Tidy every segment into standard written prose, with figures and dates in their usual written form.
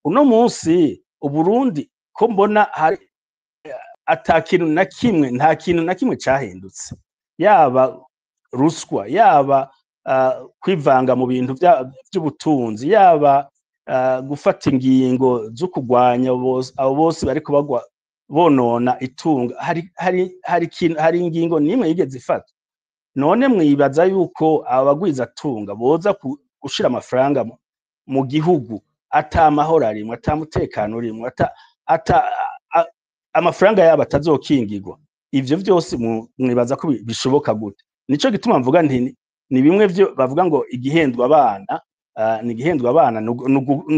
Uno munsi Uburundi, ko mbona hari ata kintu na kimwe, nta kintu na kimwe cahindutse, yaba ruswa, yaba kwivanga mu bintu vy'ubutunzi, yaba gufata ingingo zo kurwanya abo bose bariko bagwa bonona itunga, hari ingingo nimwe yigeze ifatwa? None mwibaza yuko aba bagwizatunga boza gushira amafaranga mu gihugu ata mahoro arimwo, ata mutekano urimwo, ata amafaranga yabo atazokingirwa? Ivyo vyose mwibaza ko bishoboka gute? Nico gituma mvuga nti ni bimwe vyo bavuga ngo igihendwa abana, ni igihendwa abana, ni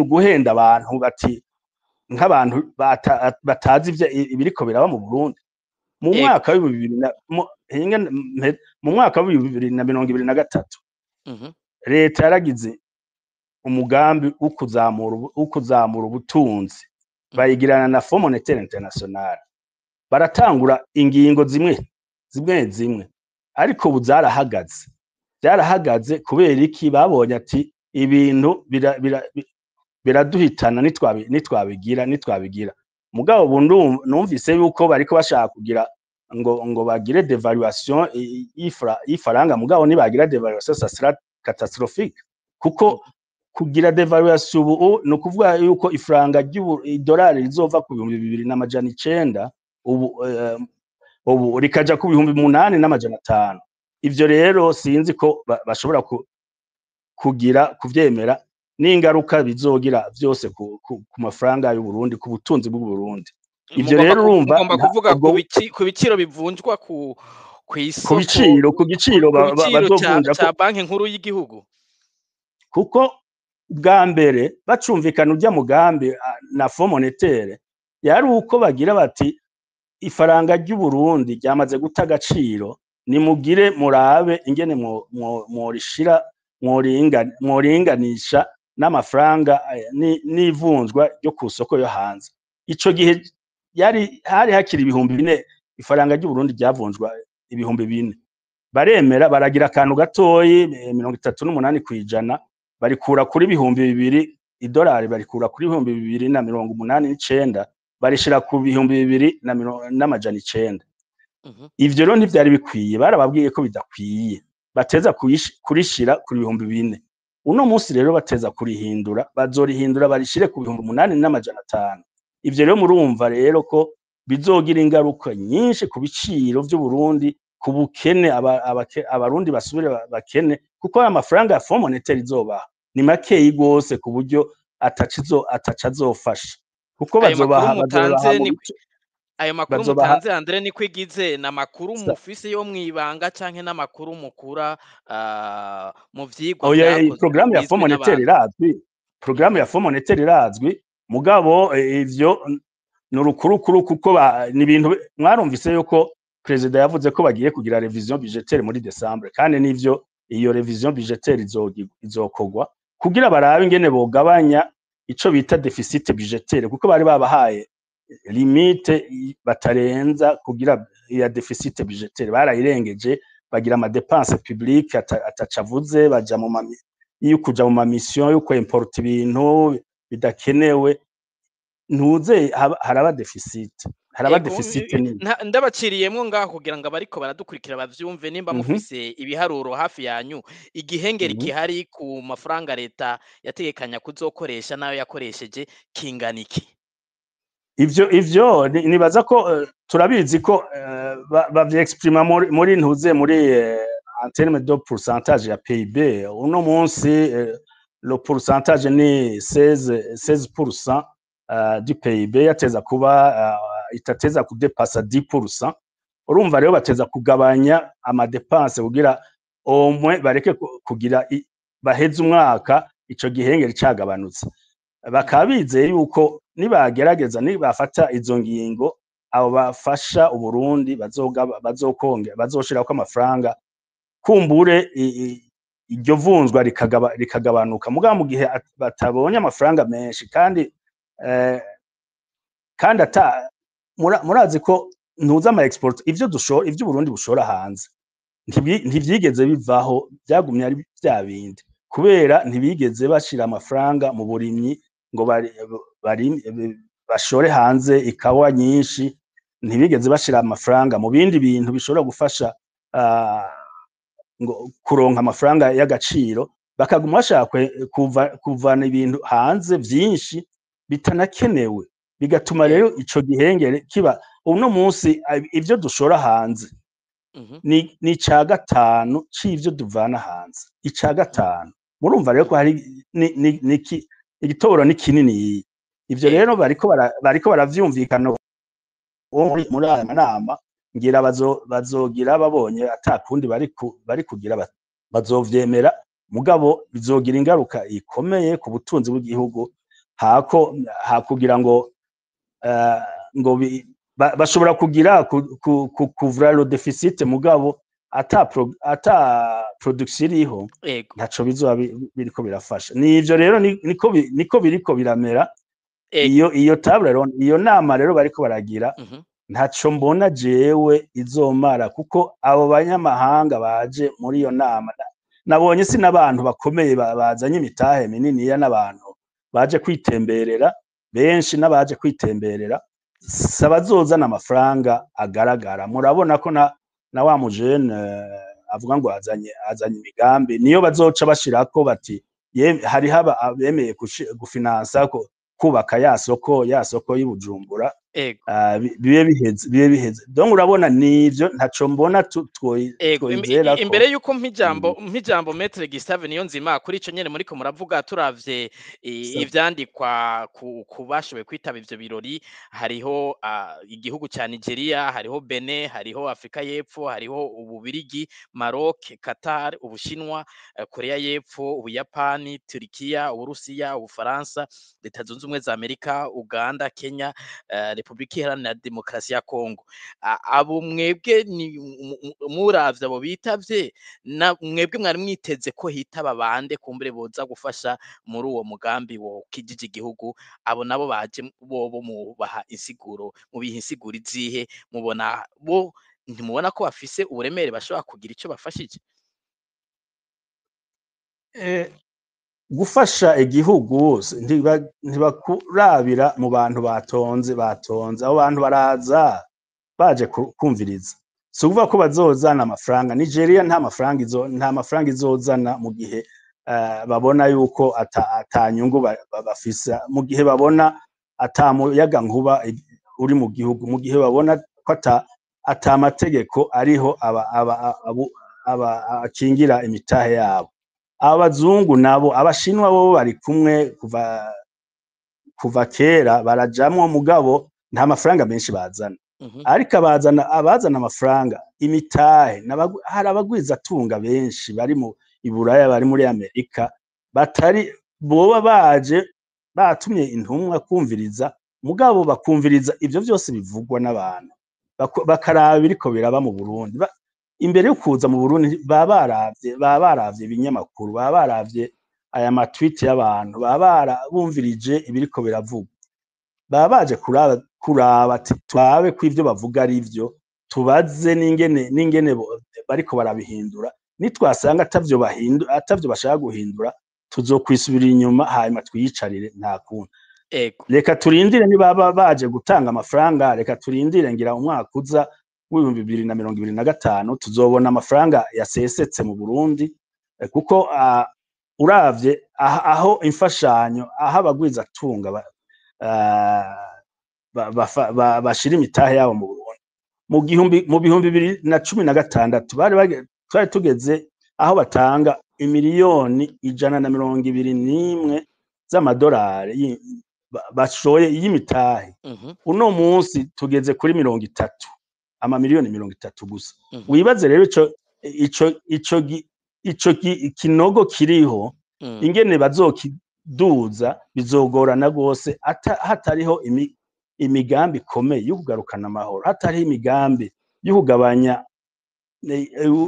uguhenda abantu bati nk'abantu batazi ibiriko biraba mu Burundi. Mu mwaka w'ibihumbi bibiri na, mu, hinga mu mwaka wa 2023, leta yaragize umugambi wo kuzamura ubutunzi, bayigirana na Fonds Monétaire International, baratangura ingingo zimwe zimwe zimwe, ariko ubu zarahagaze. Byarahagaze kubera iki? Babonye ati ibintu biraduhitana nitwabigira. Mugabo ubu numvise yuko bariko bashaka kugira ngo bagire dévaluation y'ifaranga. Mugabo nibagira dévaluation, ça sera catastrophique, kuko kugira dévaluation ubu ni ukuvuga yuko ifaranga idolari rizova ku 2900 ubu, ubu rikaja ku 8500. Ivyo rero sinzi ko bashobora kugira kuvyemera, n'ingaruka bizogira vyose ku mafaranga y'u Burundi, ku butunzi bw'u Burundi. Ivyo Mugomba rero urumva mugomba kuvuga ubwo ku biciro bivunjwa ku ku kw'isoko biciro, ku giciro ku biciro bazovunja ca Banki Nkuru y'igihugu. Kuko bwa mbere bacumvikana urya mugambi na Fonds monétaire, yari uko bagira bati ifaranga ry'u Burundi ryamaze guta agaciro, nimugire murabe ingene mworishira mworinganisha n'amafaranga n'ivunjwa ryo ku soko yo hanze. Ico gihe yari hari hakiri 4000, ifaranga ry'u Burundi ryavunjwa 4000. Baremera, baragira akantu gatoyi, 38%, barikura kuri 2000, idolari barikura kuri 2089, barishira ku 2900. Ivyo rero ntivyari bikwiye, barababwiye ko bidakwiye, bateza kurishira ku 4000. Uno munsi rero bateza kurihindura, bazorihindura barishire ku 8500. Ivyo rero murumva rero ko bizogira ingaruka nyinshi ku biciro vy'Uburundi, ku bukene, Abarundi basubire bakene, kuko aya mafaranga ya Fonds monétaire izobaha ni makeyi gose, ku buryo ataco azofasha, kuko Ayo makuru bazobaha mutanze bazobaha mu ni bice ayo makuru bazobaha mutanze, Andre Nikwigize, ni amakuru mufise yo mwibanga canke n'amakuru mukura mu vyigwa Oya, vyakozwe programme ya bizwi Fonds monétaire n'abantu? irazwi, programme ya Fonds monétaire irazwi. Mugabo ivyo ni urukurukuru, kuko ni ibintu mwarumvise yuko perezida yavuze ko bagiye kugira révision budgétaire muri décembre, kandi nivyo, iyo révision budgétaire izokorwa kugira barabe ingene bogabanya ico bita déficit budgétaire, kuko bari babahaye limite batarenza kugira ya déficit budgétaire, barayirengeje, bagira ama dépenses publiques atacavuze, baja mu yo kuja mu ma mission, yo kwimporta ibintu bidakenewe, ntuze haraba déficit, haraba déficit nini. Ndabaciriyemwo ngaho kugira ngo abariko baradukurikira bavyumve, nimba mufise ibiharuro hafi yanyu, igihengeri gihari ku mafaranga leta yategekanya kuzokoresha n'ayo yakoresheje kingana iki? Ivyo nibaza ko turabizi ko bavyexprima muri ntuze muri en terme de pourcentage ya PIB. Uno munsi le pourcentage ni 16% du PIB, yateza kuba itateza kudepasa 10%. Urumva rero bateza kugabanya ama dépenses kugira au moins bareke kugira baheze umwaka ico gihengeri cagabanutse. Bakaba bizeye yuko nibagerageza, nibafata izo ngingo, abo bafasha Uburundi bazokonge bazoshirako amafaranga, kumbure iryo vunjwa rikagabanuka. Mugabo mu gihe batabonye amafaranga menshi, kandi ata murazi ko ntuzi ama export, ivyo dushora, ivyo Uburundi bushora hanze ntivyigeze bivaho, vyagumye ari vya bindi. Kubera ntibigeze bashira amafaranga mu burimyi ngo bashore hanze ikawa nyinshi, ntibigeze bashira amafaranga mu bindi bintu bishobora gufasha ngo kuronka amafaranga y'agaciro, bakaguma bashaka kuvana ibintu hanze vyinshi bitanakenewe, bigatuma rero ico gihengere kiba. Uno munsi ivyo dushora hanze ni ica gatanu c'ivyo duvana hanze, ica gatanu. Murumva rero ko hari igitoro ni kinini. Ivyo rero bariko baravyumvikana muri aya manama, ngira bazogira babonye atakundi bari kugira, bazovyemera, mugabo bizogira ingaruka ikomeye ku butunzi bw'igihugu, hako hakugira ngo ngo bashobora kugira couvrir le déficit, mugabo ata production iriho, ntaco bizoba biriko birafasha. Nivyo rero niko biriko biramera. Iyo table ronde, iyo nama rero bariko baragira, ntaco mbona jewe izomara, kuko abo banyamahanga baje muri iyo nama nabonye si n'abantu bakomeye bazanye imitahe mininiya, n'abantu baje kwitemberera benshi, n'abaje kwitemberera, si abazozana amafaranga agaragara. Murabona ko na wa mujene avuga ngo azanye imigambi, niyo bazoca bashirako bati hariho abemeye gufinansa kubaka ya soko y'i Bujumbura, bibe biheze. Donc urabona nivyo, ntaco mbona twoyizerako. Imbere yuko mpa ijambo Maître Gustave Niyonzima, kuri ico nyene muriko muravuga, turavye ivyandikwa ku bashoboye kwitaba ivyo birori, hariho igihugu ca Nigeria, hariho Benin, hariho Afrika y'Epfo, hariho Ububirigi, Maroc, Qatar, Ubushinwa, Korea y'Epfo, Ubuyapani, Turikiya, Uburusiya, Ubufaransa, Leta Zunze Ubumwe za Amerika, Uganda, Kenya, Republika Iharanira Demokarasi ya Kongo. Abo mwebwe ni muravye abo bitavye, na mwebwe mwari mwiteze ko hitaba bande kumbure boza gufasha muri uwo mugambi wokijije igihugu? Abo nabo baje bobo mubaha insiguro, mubiha insiguro izihe? Mubona bo ntimubona ko bafise uburemere, bashobora kugira ico bafashije? Gufasha igihugu ntibakurabira mu bantu batonze. Abo bantu baraza baje kumviriza, si ukuvuga ko bazozana amafaranga. Nigeria nta mafaranga izozana mu gihe babona yuko ata nyungu bafisa, mu gihe babona ata muyaga nkuba uri mu gihugu, mu gihe babona ko ata mategeko ariho aba akingira imitahe yabo. Abazungu nabo, Abashinwa bo bari kumwe kuva kera, barajamwo, mugabo nta mafaranga menshi bazana. Ariko abazana amafaranga, imitahe, hari abagwizatunga benshi bari mu Iburaya, bari muri Amerika, batari boba baje batumye intumwa kumviriza, mugabo bakumviriza ivyo vyose bivugwa n'abantu, bakaraba ibiriko biraba mu Burundi. Imbere yo kuza mu Burundi baba baravye ibinyamakuru, baba baravye aya ma tweet y'abantu, baba bumvirije ibiriko biravugwa, baba baje kuraba ati turabe ko ivyo bavuga ari vyo, tubaze n'ingene bariko barabihindura. Nitwasanga atavyo bashaka guhindura, tuzokwisubira inyuma hanyuma twiyicarire, nta kundi. Reka turindire, nibaba baje gutanga amafaranga, reka turindire, ngira umwaka uza w'2025 tuzobona amafaranga yasesetse mu Burundi, kuko uravye aho imfashanyo, aho abagwizatunga bashira imitahe yabo mu Burundi, mu 2016 twari tugeze aho batanga imiliyoni 121 z'amadolari bashoye y'imitahe. Uno munsi tugeze kuri 30, amamiliyoni 30 gusa. Wibaze rero ico kinogo kiriho, ingene bazokiduza bizogorana gose hatariho imigambi ikomeye yo kugarukana amahoro, hatariho imigambi yo kugabanya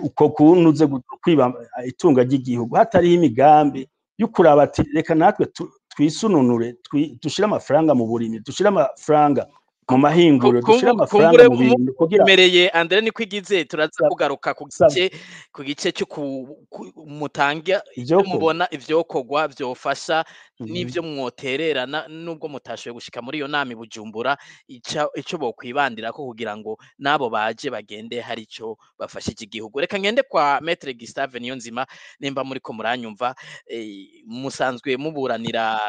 uko kuntu uze kwiba itunga ry'igihugu, hatariho imigambi yo kuraba ati reka natwe twisununure, dushire amafaranga mu burimyi, dushire amafaranga Mu mahinguriro, dushire amafaranga Kumbure mu bintu kugira mumereye Andre Nikwigize, turaza kugaruka ku gice, ku gice cyo mutanga ivyokorwa. Mubona ivyokorwa vyofasha n'ivyo mwotererana nubwo mutashoboye gushika muri iyo nama i Bujumbura, ico bokwibandirako kugira ngo n'abo baje bagende hari ico bafashije igihugu. Reka ngende kwa Maître Gustave Niyonzima, nimba muriko muranyumva. Musanzwe muburanira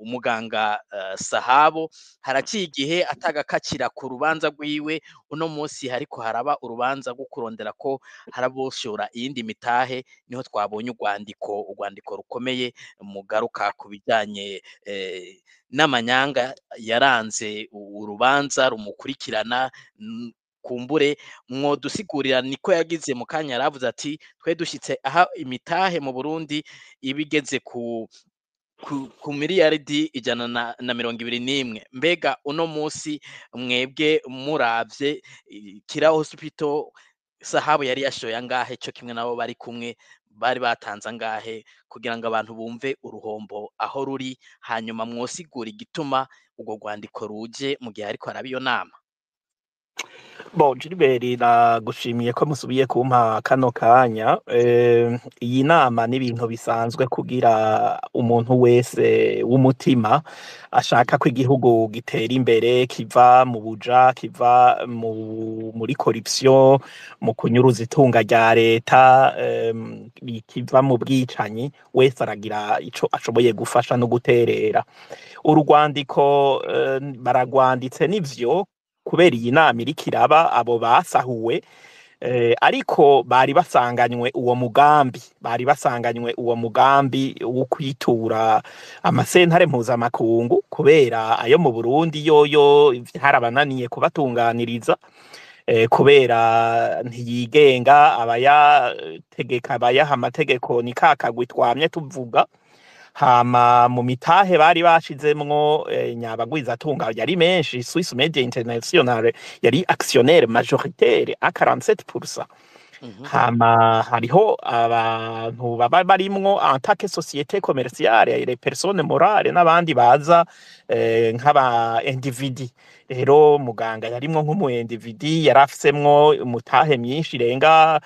umuganga Sahabo. Haraciye igihe atagakacira ku rubanza rwiwe. Uno munsi hariko haraba urubanza rwo kurondera ko haraboshora iyindi mitahe, niho twabonye urwandiko rukomeye mugaruka ku bijanye n'amanyanga yaranze urubanza rumukurikirana. Kumbure mwodusigurira niko yagize mu kanya, yaravuze ati twe dushitse aha imitahe mu Burundi ibigeze ku miliyaridi 121. Mbega uno munsi mwebwe muravye Kira Hospital, Sahabu yari yashoye angahe, co kimwe nabo bari kumwe bari batanze angahe, kugira ngo abantu bumve uruhombo aho ruri? Hanyuma mwosigura igituma urwo rwandiko ruje mu gihe ariko haraba iyo nama? Bon, Gilbert, nagushimiye ko musubiye kumpa kano kanya. Iyi nama ni ibintu bisanzwe kugira umuntu wese w'umutima ashaka ko igihugu gitera imbere, kiva mu buja, kiva muri corruption, mu kunyuruza itunga rya leta, kiva mu bwicanyi, wese aragira ico ashoboye gufasha no guterera. Uru rwandiko baragwanditse nivyo kubera iyi nama iriko iraba, abo basahuwe, ariko bari basanganywe uwo mugambi wo kwitura amasentare mpuzamakungu, kubera ayo mu Burundi yoyo harabananiye kubatunganiriza, kubera ntiyigenga, abayategeka, abayaha amategeko ni ka kagwi twamye tuvuga. Hama mu mitahe bari bashizemwo nyabagwizatunga yari menshi, Swiss Media International yari actionnaire majoritaire à 47%. Hama hariho abantu baba barimwo en tant que société commerciale, les personnes morales, n'abandi baza nk'aba individu. Rero muganga yarimwo nk'umu individu, yari afisemwo umutahe myinshi irenga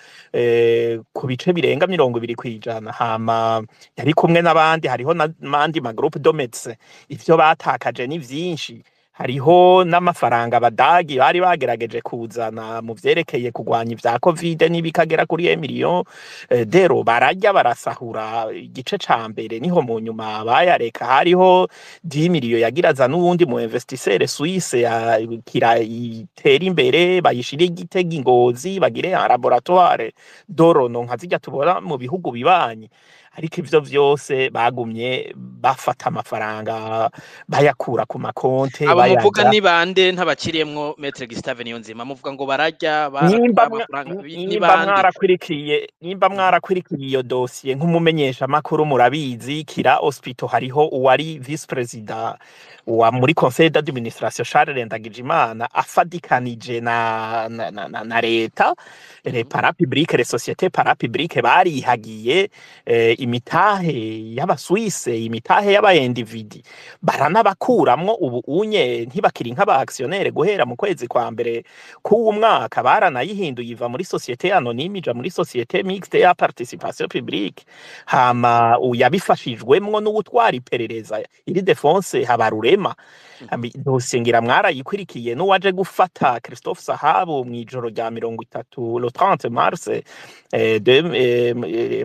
ku bice birenga 20%. Hama yari kumwe n'abandi, hariho n'abandi ma groupe de médecins. Ivyo batakaje ni vyinshi. Hariho n'amafaranga abadagi bari bagerageje kuzana mu vyerekeye kugwanya ivya Covid n'ibikagera kuri million d'euros, bararya barasahura igice ca mbere, niho mu nyuma bayareka. Hariho 10 millions yagira aza n'uwundi mu investisseur suisse ya kira itera imbere, bayishire Igitega, Ingozi, bagire un laboratoire d'orono nka zirya tubona mu bihugu bibanyi. Ariko ivyo vyose bagumye bafata amafaranga, bayakura ku makonte, Abo muvuga bayarya. ni bande ntabakiriyemwo, Maître Gustave Niyonzima? Muvuga ngo bararya, Nimba baratwara amafaranga, ni nimba bande? Mwarakurikiye iyo dosiye nk'umumenyesha makuru, murabizi Kira Hospital hariho uwari vice président wa muri conseil d'administration, Charles Ndagijimana, afadikanije na leta, les parapubliques, les sociétés parapubliques, barihagiye imitahe y'abaswisse, imitahe y'abaindividi, baranabakuramwo. Ubu unye ntibakiri nk'aba actionnaire. Guhera mu kwezi kwa mbere k'uwu mwaka baranayihinduye, iva muri société anonyme ija muri société mixte ya participation publique. Hama yabifashijwemwo n'uwutwara iperereza Ildephonse Habarurema. Dosiye ngira mwarayikwirikiye. N'uwaje gufata Christophe Sahabu mw'ijoro rya 30, le 30 mars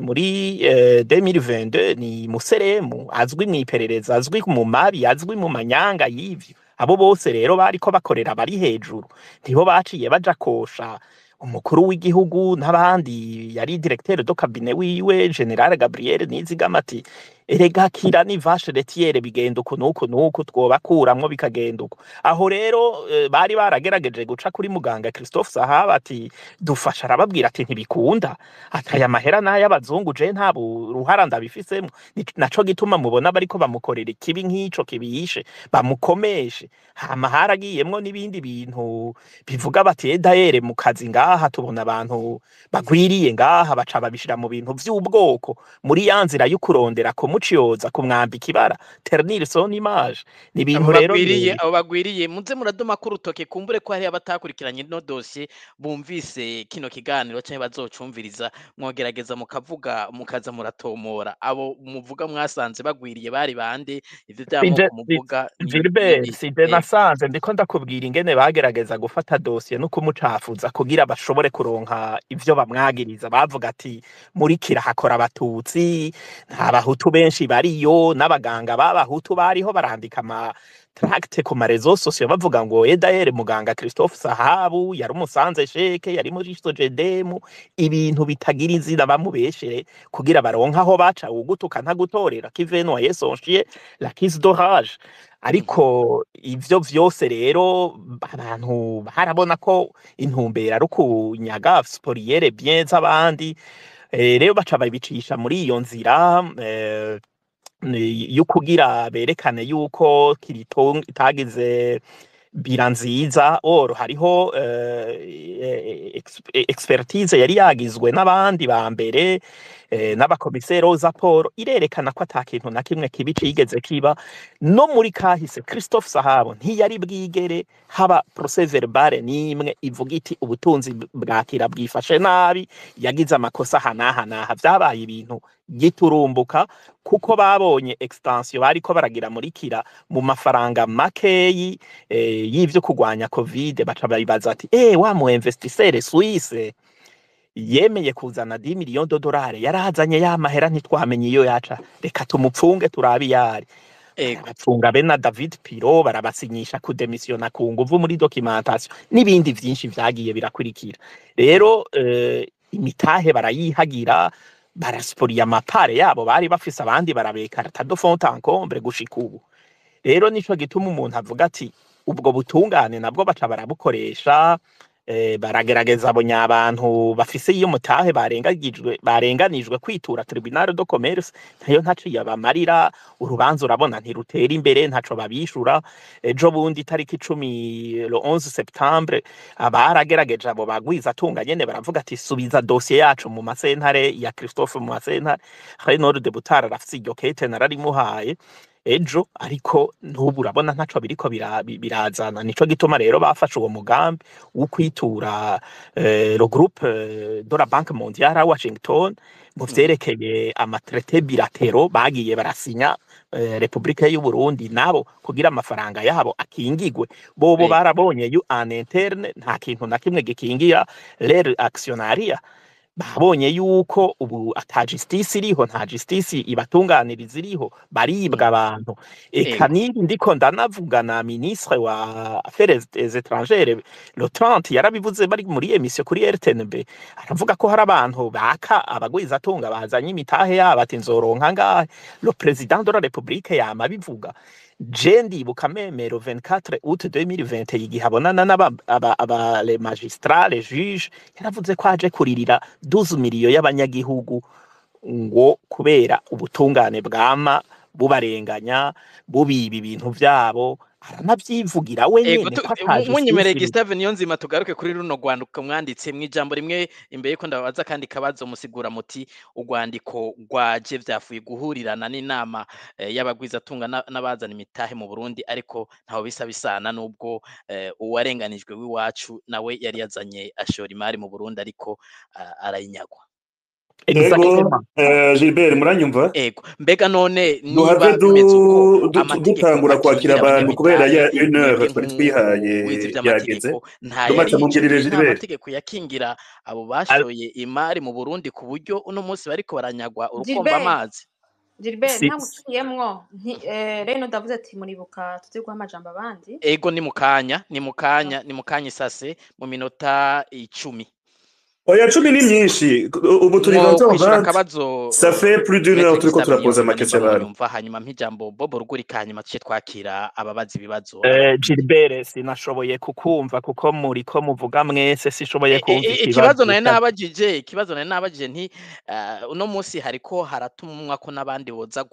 muri 2022, ni Museremu azwi mw'iperereza, azwi mu mabi, azwi mu manyanga y'ivyo. Abo bose rero bariko bakorera bari hejuru, nibo baciye baja kosha umukuru w'igihugu n'abandi yari directeur de cabinet wiwe, General Gabriel Nizigama, ati erega Kira ni vache laitière, bigenda uku nuku nuku, twobakuramwo bikagenda uko. Aho rero bari baragerageje guca kuri muganga Christophe Sahaba ati dufasha, arababwira ati ntibikunda, ati aya mahera n'ay'abazungu, je nta ruhara ndabifisemwo. Naco gituma mubona bariko bamukorera ikibi nk'ico kibishe, bamukomeshe. Hama haragiyemwo n'ibindi bintu bivuga bati edaere mu kazi ngaha tubona abantu bagwiriye ngaha, baca babishira mu bintu vy'ubwoko muri ya nzira yo kurondera. Kumucyoza, kumwambika ibara, ternir son image, ni Abo ibintu rero bagwiriye, birebire. abo bagwiriye, muze muradoma ko urutoke, kumbure ko hari abatakurikiranye ino dosiye bumvise kino kiganiro canke bazocumviriza, mwogerageza mukavuga, mukaza muratomora abo muvuga mwasanze bagwiriye bari bande, ivyo Sije vy'amoko muvuga ni Gilbert, nibi? sije Ego. nasanze ndiko ndakubwira ingene bagerageza gufata dosiye no kumucafuza kugira bashobore kuronka ivyo bamwagiriza. Bavuga ati muri Kira hakora abatutsi, nta bahutu benshi bariyo, n'abaganga b'abahutu bariho barandika ama tract ku ma réseaux sociaux bavuga ngo edaere muganga Christophe Sahabu yari umusanze sheke, yari muri Sojedemu, ibintu bitagira izina bamubeshere kugira baronke aho baca. Ugutuka ntagutorera, qui veut noyer son chien l'accuse d'orage. Ariko ivyo vyose rero abantu barabona ko intumbero ari ukunyaga, spolier biens z'abandi. Rero baca babicisha muri iyo nzira yo kugira berekane yuko Kirito itagize bilan nziza. Or hariho expertise yari yagizwe n'abandi ba mbere, n'abakomisero raporo irerekana ko ata kintu na kimwe kibi cigeze kiba no muri kahise. Christophe Sahabo ntiyari bwigere haba procès verbal n'imwe ivuga iti ubutunzi bwakira bwifashe nabi, yagize amakosa aha n'aha n'aha. Vyabaye ibintu giturumbuka kuko babonye extension bariko baragira muri Kira mu mafaranga makeyi y'ivyo kurwanya Covid, baca babibaza ati wa mu investisseur suisse yemeye kuzana 10 millions de dollars, yarazanye ya mahera ntitwamenye iyo yaca, reka tumupfunge turabe iyari. Barabapfunga be na David Piro, barabasinyisha kudemisiona ku nguvu muri documentation n'ibindi vyinshi vyagiye birakurikira. Rero imitahe barayihagira, baraspoliye ama parts yabo bari bafise, abandi barabekarta de fond en comble gushika ubu. Rero nico gituma umuntu avuga ati ubwo butungane nabwo baca barabukoresha, baragerageza abo nyabantu bafise iyo mutahe barengagijwe, barenganijwe, kwitura tribunal de commerce, nayo ntaco yabamarira. Urubanza urabona ntirutera imbere, ntaco babishura. Ejo bundi itariki 10, le 11 septembre, abaragerageje abo bagwiza atunga nyene baravuga ati subiza dosiye yacu mu masentare ya Christophe, mu masentare. Renaud de Butara arafise iryo kete, nararimuhaye ejo, ariko n'ubu urabona ntaco biriko birazana. Nico gituma rero bafashe uwo mugambi wo kwitura le groupe de la Banque mondiale à Washington mu vyerekeye ama traités bilatéraux bagiye barasinya Republika y'u Burundi nabo, kugira amafaranga yabo akingigwe. Bobo barabonye yu en interne nta kintu na kimwe gikingira leur actionnariat. Babonye yuko ubu ata justice iriho, nta justice ibatunganiriza iriho, baribwa abantu. Eka nibi ndiko ndanavuga na ministre wa affaires étrangères le 30 yarabivuze bari muri émission kuri RTNB, aravuga ko hari abantu baka abagwizatunga bazanye imitahe yabo ati nzoronka ngahe. Le président de la République yama abivuga. Je ndibuka même le 24 août 2020, igihe abonana n'aba aba les magistrats, les juges, yaravuze ko aje kuririra 12 miliyo y'abanyagihugu, ngo kubera ubutungane bwama bubarenganya, bubiba ibintu vyabo. Aranavyivugira we nyene ko ata justice Munyemereye, iriho. Gustave Niyonzima, tugaruke kuri runo rwandiko mwanditse mw'ijambo rimwe imbere yuko ndababaza kandi kabazo. Musigura muti urwandiko rwaje vyafuye guhurirana n'inama y'abagwizatunga n'abazana imitahe mu Burundi, ariko ntaho bisa bisana n'ubwo uwarenganijwe w'iwacu nawe yari yazanye ashora imari mu Burundi, ariko arayinyagwa. Ego. Exactement. Gilbert, muranyumva? Ego, mbega none niba Duhave bimeze uko, amategeko dutangura kwakira akingira abantu kubera abanyamitahe, ya une heure mwebwe twari twihaye nk'uwize yageze. ivy'amategeko, nta Domata, yari ico mubwirire gihe nta Gilbert. mategeko yakingira abo bashoye imari mu Burundi, ku buryo uno munsi bariko baranyagwa urukomba Gilbert, amazi? Gilbert, Si, ntaguciyemwo reno ndavuze ati muribuka tuze guha amajambo abandi. Ego, ni mukanya, ni mukanya, ni mukanya isase, mu minota 10. Oya, 10 ni myinshi, ubu turi Mwo kwishura 20h20, akabazo, ça fait plus d'une heure Maître turiko Gustave turapoza Niyonzima, ama questions nimba abantu. munyumva, hanyuma mp'ijambo Bobo Rugurika, hanyuma tuce twakira ababaza ibibazo abatumire. Gilbert, sinashoboye kukumva kuko muriko muvuga mwese, sishoboye kumva Ikibazo ikibazo. nari nabajije, ikibazo nari nabajije nti uno munsi hariko haratumwa ko n'abandi boza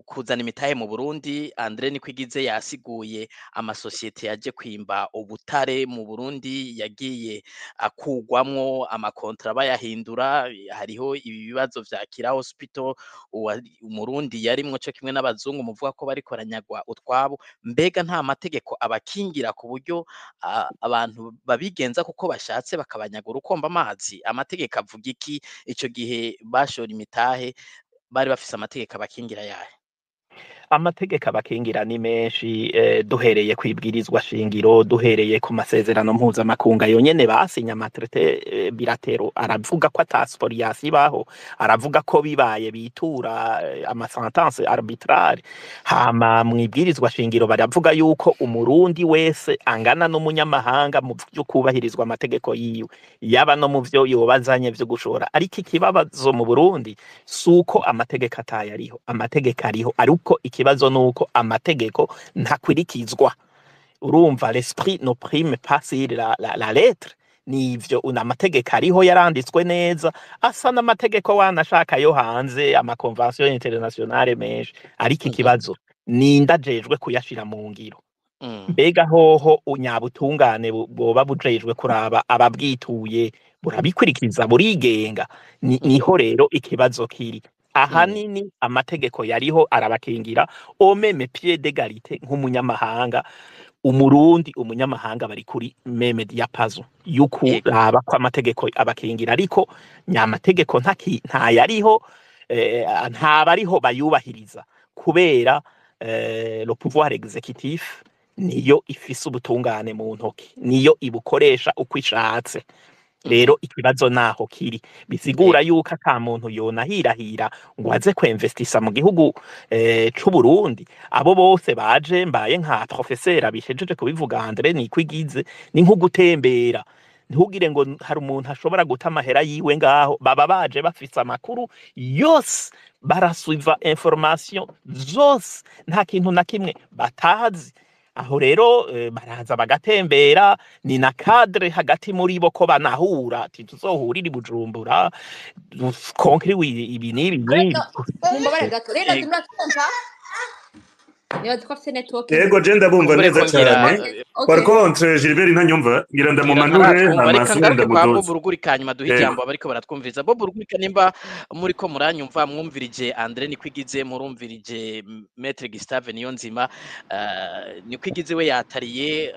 kuzana imitahe mu Burundi. Andre Nikwigize yasiguye amasosiyete yaje kwimba ubutare mu Burundi yagiye akugwa. bakugwamwo amakontra bayahindura. Hariho ibi bibazo vya Kira Hospital, Umurundi yarimwo co kimwe n'abazungu muvuga ko bariko baranyagwa utwabo. Mbega nta mategeko abakingira ku buryo abantu babigenza kuko bashatse bakabanyagura ukomba amazi? Amategeko avuga iki? Ico gihe bashora imitahe bari bafise amategeko abakingira yahe? Amategeko abakingira ni menshi, duhereye kwibwirizwa shingiro, duhereye ku masezerano mpuzamakungu ayo nyene basinye, ama traités bilatéraux, aravuga ko ata spoliation ibaho, aravuga ko bibaye bitura ama sentences arbitrales. Hama mwibwirizwa shingiro baravuga yuko Umurundi wese angana n'umunyamahanga mu vyo kubahirizwa amategeko yiwe, yaba no mu vyo yobazanye vyo gushora. Ariko ikibazo mu Burundi suko amategeko atayariho, amategeko ariho, ariko ikibazo nuko amategeko ntakwirikizwa. Urumva, l'esprit ne prime pas sur la lettre. Nivyo, una amategeko ariho, yaranditswe neza, asa n'amategeko wanashaka yo hanze, ama conventions internationales menshi, ariko ikibazo ninde ajejwe kuyashira mu ngiro? Mbega hoho unyabutungane bwoba bujejwe kuraba ababwituye burabikurikiza, burigenga? Niho rero ikibazo kiri. Ahanini amategeko yariho arabakingira au même pied d'égalité nk'umunyamahanga. Umurundi, umunyamahanga bari kuri même diapason y'ukuraba ko amategeko abakingira, ariko nyamategeko ntayariho, ntabariho bayubahiriza, kubera le pouvoir exécutif niyo ifise ubutungane mu ntoki, niyo ibukoresha uko ishatse. Rero ikibazo naho kiri, bisigura yuko ata muntu yonahirahira ngo aze kwemvestisa mu gihugu c'Uburundi. Abo bose baje, mbaye nka professeur abishejeje kubivuga André Nikwigize, ni nko gutembera. Ntugire ngo hari umuntu ashobora guta amahera yiwe ngaho. Baba baje bafise amakuru yose, barasuiva information zose, nta kintu na kimwe batazi. Aho rero baraza bagatembera, ni na cadre hagati muri bo ko banahura ati tuzohurira i Bujumbura conclure ibi n'ibi n'ibi. Mumbabare gato rero, muratwumva? Nibaza ko afise network. Yego, je ndabumva Kumbure neza ko ngira cyane. Par contre Gilbert ntanyumva, ngira ngira ndamumanure ntaratwumva. Hama Reka nsubire ngaruke kwa Bob ndamuduze. Rugurika, hanyuma duhe ijambo abariko baratwumviriza. Bob Rugurika, nimba muriko muranyumva, mwumvirije André Nikwigize, murumvirije Maître Gustave Niyonzima. Nikwigize we yatariye,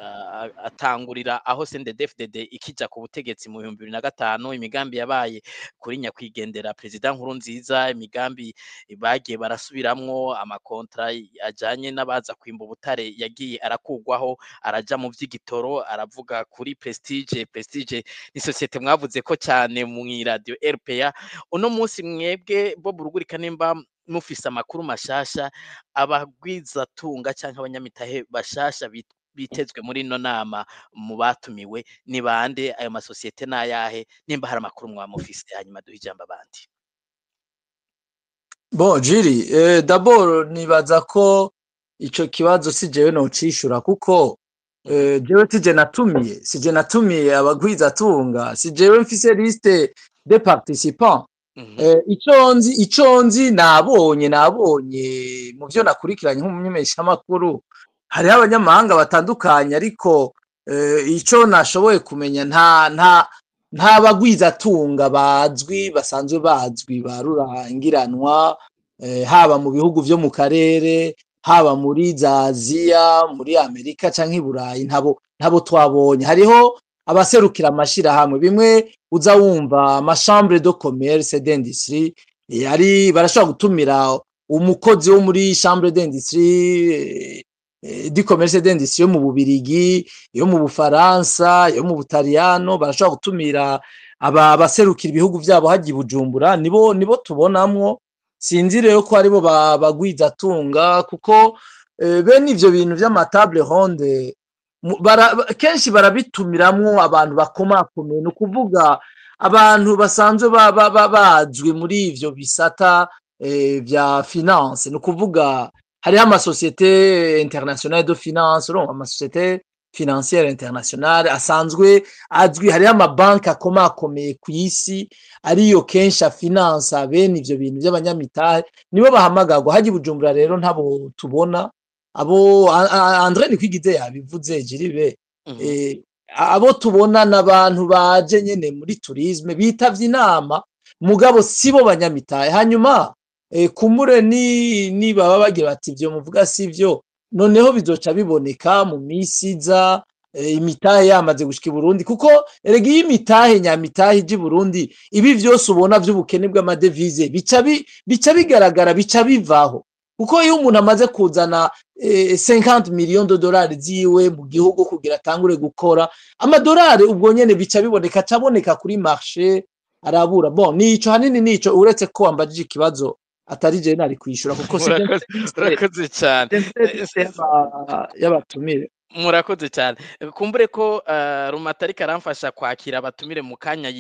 atangurira aho CNDD-FDD ikija ku butegetsi mu 2005, imigambi yabaye kuri nyakwigendera Perezida Nkurunziza, imigambi bagiye barasubiramwo, amakontra ajanye n'abaza kwimba ubutare yagiye arakugwaho, araja mu vy'igitoro, aravuga kuri Prestige. Prestige ni société mwavuze ko cyane mu radio RPA. Uno munsi mwebwe, Bob Rugurika, nimba mufise amakuru mashasha, abagwizatunga canke abanyamitahe bashasha bitezwe muri ino nama mu batumiwe ni bande? Ayo masosiyete n'ayahe, nimba hari amakuru mwamufise? Hanyuma duhe ijambo abandi. Bon, Jiri, d'abord nibaza ko ico kibazo si jewe nocishura, kuko jewe sije natumiye abagwizatunga, si jewe mfise liste de participants. Ico nzi nabonye mu vyo nakurikiranye nk'umumenyeshamakuru, hariho abanyamahanga batandukanye, ariko ico nashoboye kumenya, nta bagwizatunga bazwi, basanzwe bazwi ba rurangiranwa, haba mu bihugu vyo mu karere, haba muri za Aziya, muri Amerika canke i Burayi, ntabo twabonye. Hariho abaserukira amashirahamwe, bimwe uza wumva ama chambre de commerce d'industrie, ari barashobora gutumira umukozi wo muri chambre d'industrie, du commerce d'industrie yo mu Bubirigi, yo mu Bufaransa, yo mu Butaliyano, barashobora gutumira aba abaserukira ibihugu vyabo hagiye i Bujumbura, nibo tubonamwo. Sinzi rero ko aribo bagwizatunga, kuko bene ivyo bintu vy'ama table ronde kenshi barabitumiramwo abantu bakomakomeye, ni ukuvuga abantu basanzwe bazwi muri ivyo bisata vya finance, ni ukuvuga hariho ama sociétés internationales de finance, urumva, ama sociétés financières internationales asanzwe azwi, hariho amabanki akomakomeye ku isi ariyo kenshi afinansa bene ivyo bintu vy'abanyamitahe, nibo bahamagarwa hajya i Bujumbura. Rero ntabo tubona. Abo André Nikwigize yabivuze, Jiribe. Abo tubona n'abantu baje nyene muri tourisme bitavye inama, mugabo sibo banyamitahe. Hanyuma kumure ni baba bagira bati ivyo muvuga sivyo, noneho bizoca biboneka mu misi iza, imitahe yamaze gushika i Burundi, kuko erega iyo imitahe nyamitahe ije i Burundi, ibi vyose ubona vy'ubukene bw'amadevize bica bigaragara, bica bivaho, kuko iyo umuntu amaze kuzana 50 millions de dollars ziwe mu gihugu kugira atangure gukora, amadolari ubwo nyene bica biboneka, acaboneka kuri marché, arabura. Bon, nico hanini nico, uretse ko wambajije ikibazo atari je nari kwishura, kuko si Murakoze, urakoze cyane. y'abatumire. Murakoze cyane. Kumbure ko Rumata ariko aramfasha kwakira abatumire mu kanya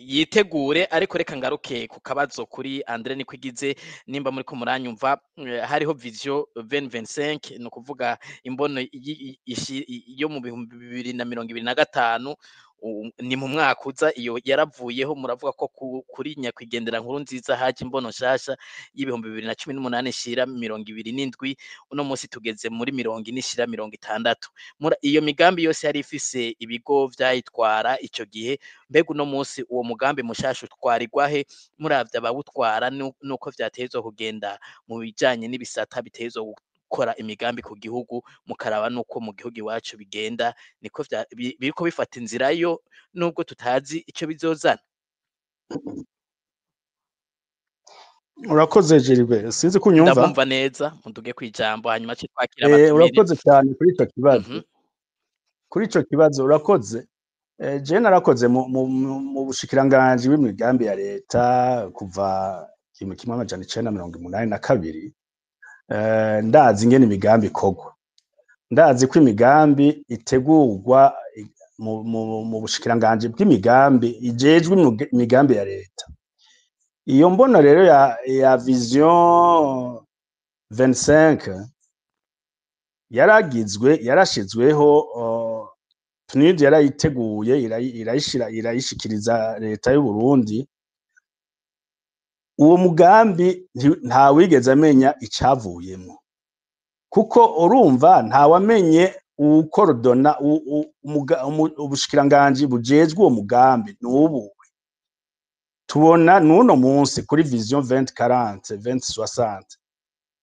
yitegure, ariko reka ngaruke ku kabazo kuri Andre Nikwigize, nimba muri ko muranyumva. Hariho vision 2025, ni ukuvuga imbono yo mu 2025, ni mu mwaka uza. Iyo yaravuyeho, muravuga ko kuri nyakwigendera nkuru nziza haje imbono nshasha y'2018 ishira 27, uno munsi tugeze muri 40 ishira 60. Iyo migambi yose yari ifise ibigo vyayitwara ico gihe. Mbega uno munsi uwo mugambi mushasha utwarirwa he, muravye abawutwara nuko vyatezwa kugenda mu bijanye n'ibisata bitezwa gukora imigambi ku gihugu, mukaraba nuko mu gihugu iwacu bigenda, niko biriko bifata inzira yo, nubwo tutazi ico bizozana? Urakoze Gilbert, sinzi ko unyumva. Ndabumva neza, muduge kwijambo, hanyuma ce twakira abatumire. Urakoze cyane kuri ico kibazo. Kuri ico kibazo urakoze. Je narakoze mu bushikiranganji bw'imigambi ya leta kuva 1982. Ndazi ingene imigambi ikorwa, ndazi ko imigambi itegurwa mu bushikiranganji bw'imigambi ijejwe imigambi ya leta. Iyo mbono rero ya vision 25 yaragizwe, yarashizweho, PNUD yarayiteguye, irayishira, irayishikiriza leta y'u Burundi. Uwo mugambi ntawigeze amenya icavuyemo, kuko urumva ntawamenye uwukorodona ubushikiranganji bujejwe uwo mugambi n'ubu. Tubona n'uno munsi kuri vision 2040 2060,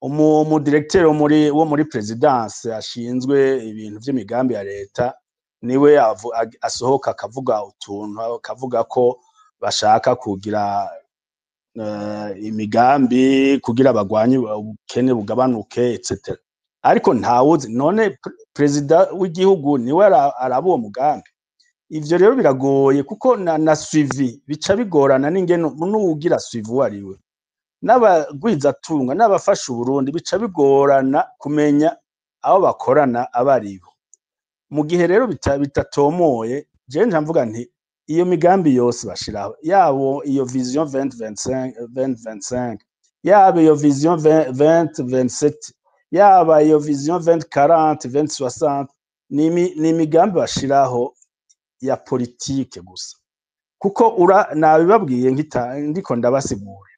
umudirecteur wo muri présidence ashinzwe ibintu vy'imigambi ya leta niwe asohoka akavuga utuntu, akavuga ko bashaka kugira imigambi kugira bagwanye ubukene bugabanuke, etc. Ariko ntawuzi none perezida w'igihugu niwe araba uwo mugambi. Ivyo rero biragoye, kuko na suivi bica bigorana, n'ingene n'uwugira suivi uwo ariwe, n'abagwizatunga n'abafasha Uburundi bica bigorana kumenya abo bakorana abo aribo. Mu gihe rero bitatomoye, jewe nca mvuga nti iyo migambi yose bashiraho, yabo iyo vision 2025 2025, yaba iyo vision 2027, yaba iyo vision 2040 2060, ni imigambi bashiraho ya politike gusa, kuko ura nabibabwiye nkita ndiko ndabasigura.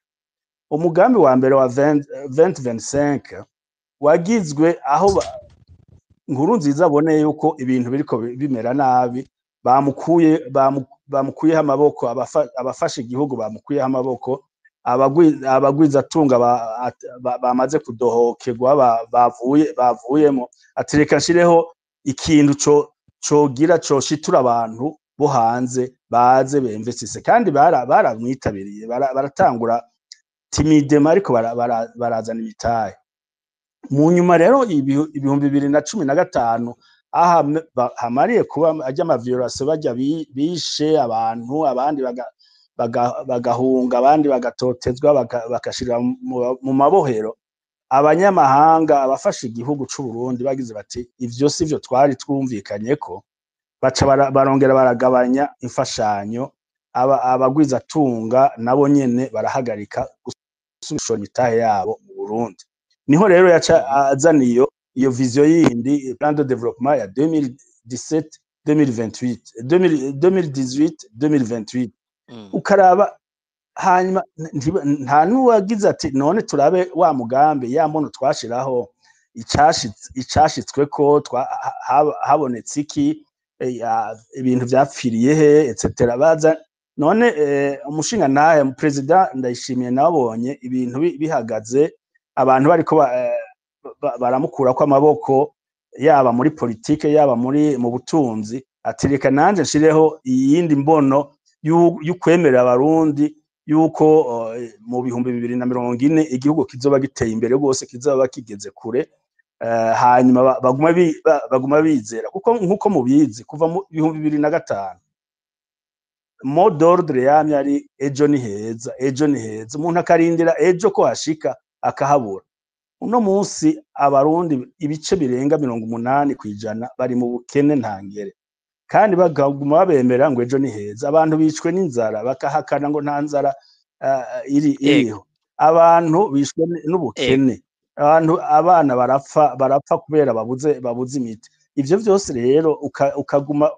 Umugambi wa mbere wa 20 2025 wagizwe aho nkuru nziza aboneye yuko ibintu biriko bimera nabi, bamukuyeho amaboko, abafashe igihugu bamukuyeho amaboko, abagwizatunga bamaze kudohokerwa, bavuyemo, ati reka nshireho ikintu cogira coshitura abantu bo hanze baze bemvestise. Kandi baramwitabiriye, baratangura timidement, ariko barazana imitahe. Mu nyuma rero 2015, aha hamariye kuba ajya ama violation, bajya bishe abantu, abandi bagahunga, abandi bagatotezwa, bagashirwa mu mabohero, abanyamahanga abafashe igihugu c'u Burundi bagize bati ivyo sivyo twari twumvikanye ko, baca barongera baragabanya imfashanyo, abagwizatunga nabo nyene barahagarika gushora imitahe yabo mu Burundi. Niho rero yaca azana iyo vision yindi, plan de développement ya 2017 2028, 2018 2028. Ukaraba hanyuma nta n'uwagize ati none turabe wa mugambi ya mbono twashiraho. Icashitsweko habonetse iki, ibintu vyapfiriye he, etc. Baza none umushinga ntahe perezida Ndayishimiye nabonye ibintu bihagaze, abantu bariko baramukurako amaboko, yaba muri politike, yaba muri mu butunzi, ati reka nanje nshireho iyindi mbono y'ukwemerera Abarundi yuko mu 2040 igihugu kizoba giteye imbere rwose, kizoba kigeze kure. Hanyuma baguma bizera, kuko nkuko mubizi, kuva mu 2005 mot d'ordre yamye ari "ejo ni heza, ejo ni heza". Umuntu akarindira ejo ko hashika akahabura. Uno munsi Abarundi ibice birenga 80% bari mu bukene ntangere, kandi bagaguma babemera ngo ejo ni heza. Abantu bicwe n'inzara, bakahakana ngo nta nzara iri iriho. Abantu bishwe n'ubukene, abantu, abana barapfa kubera babuze imiti. Ivyo vyose rero ukaguma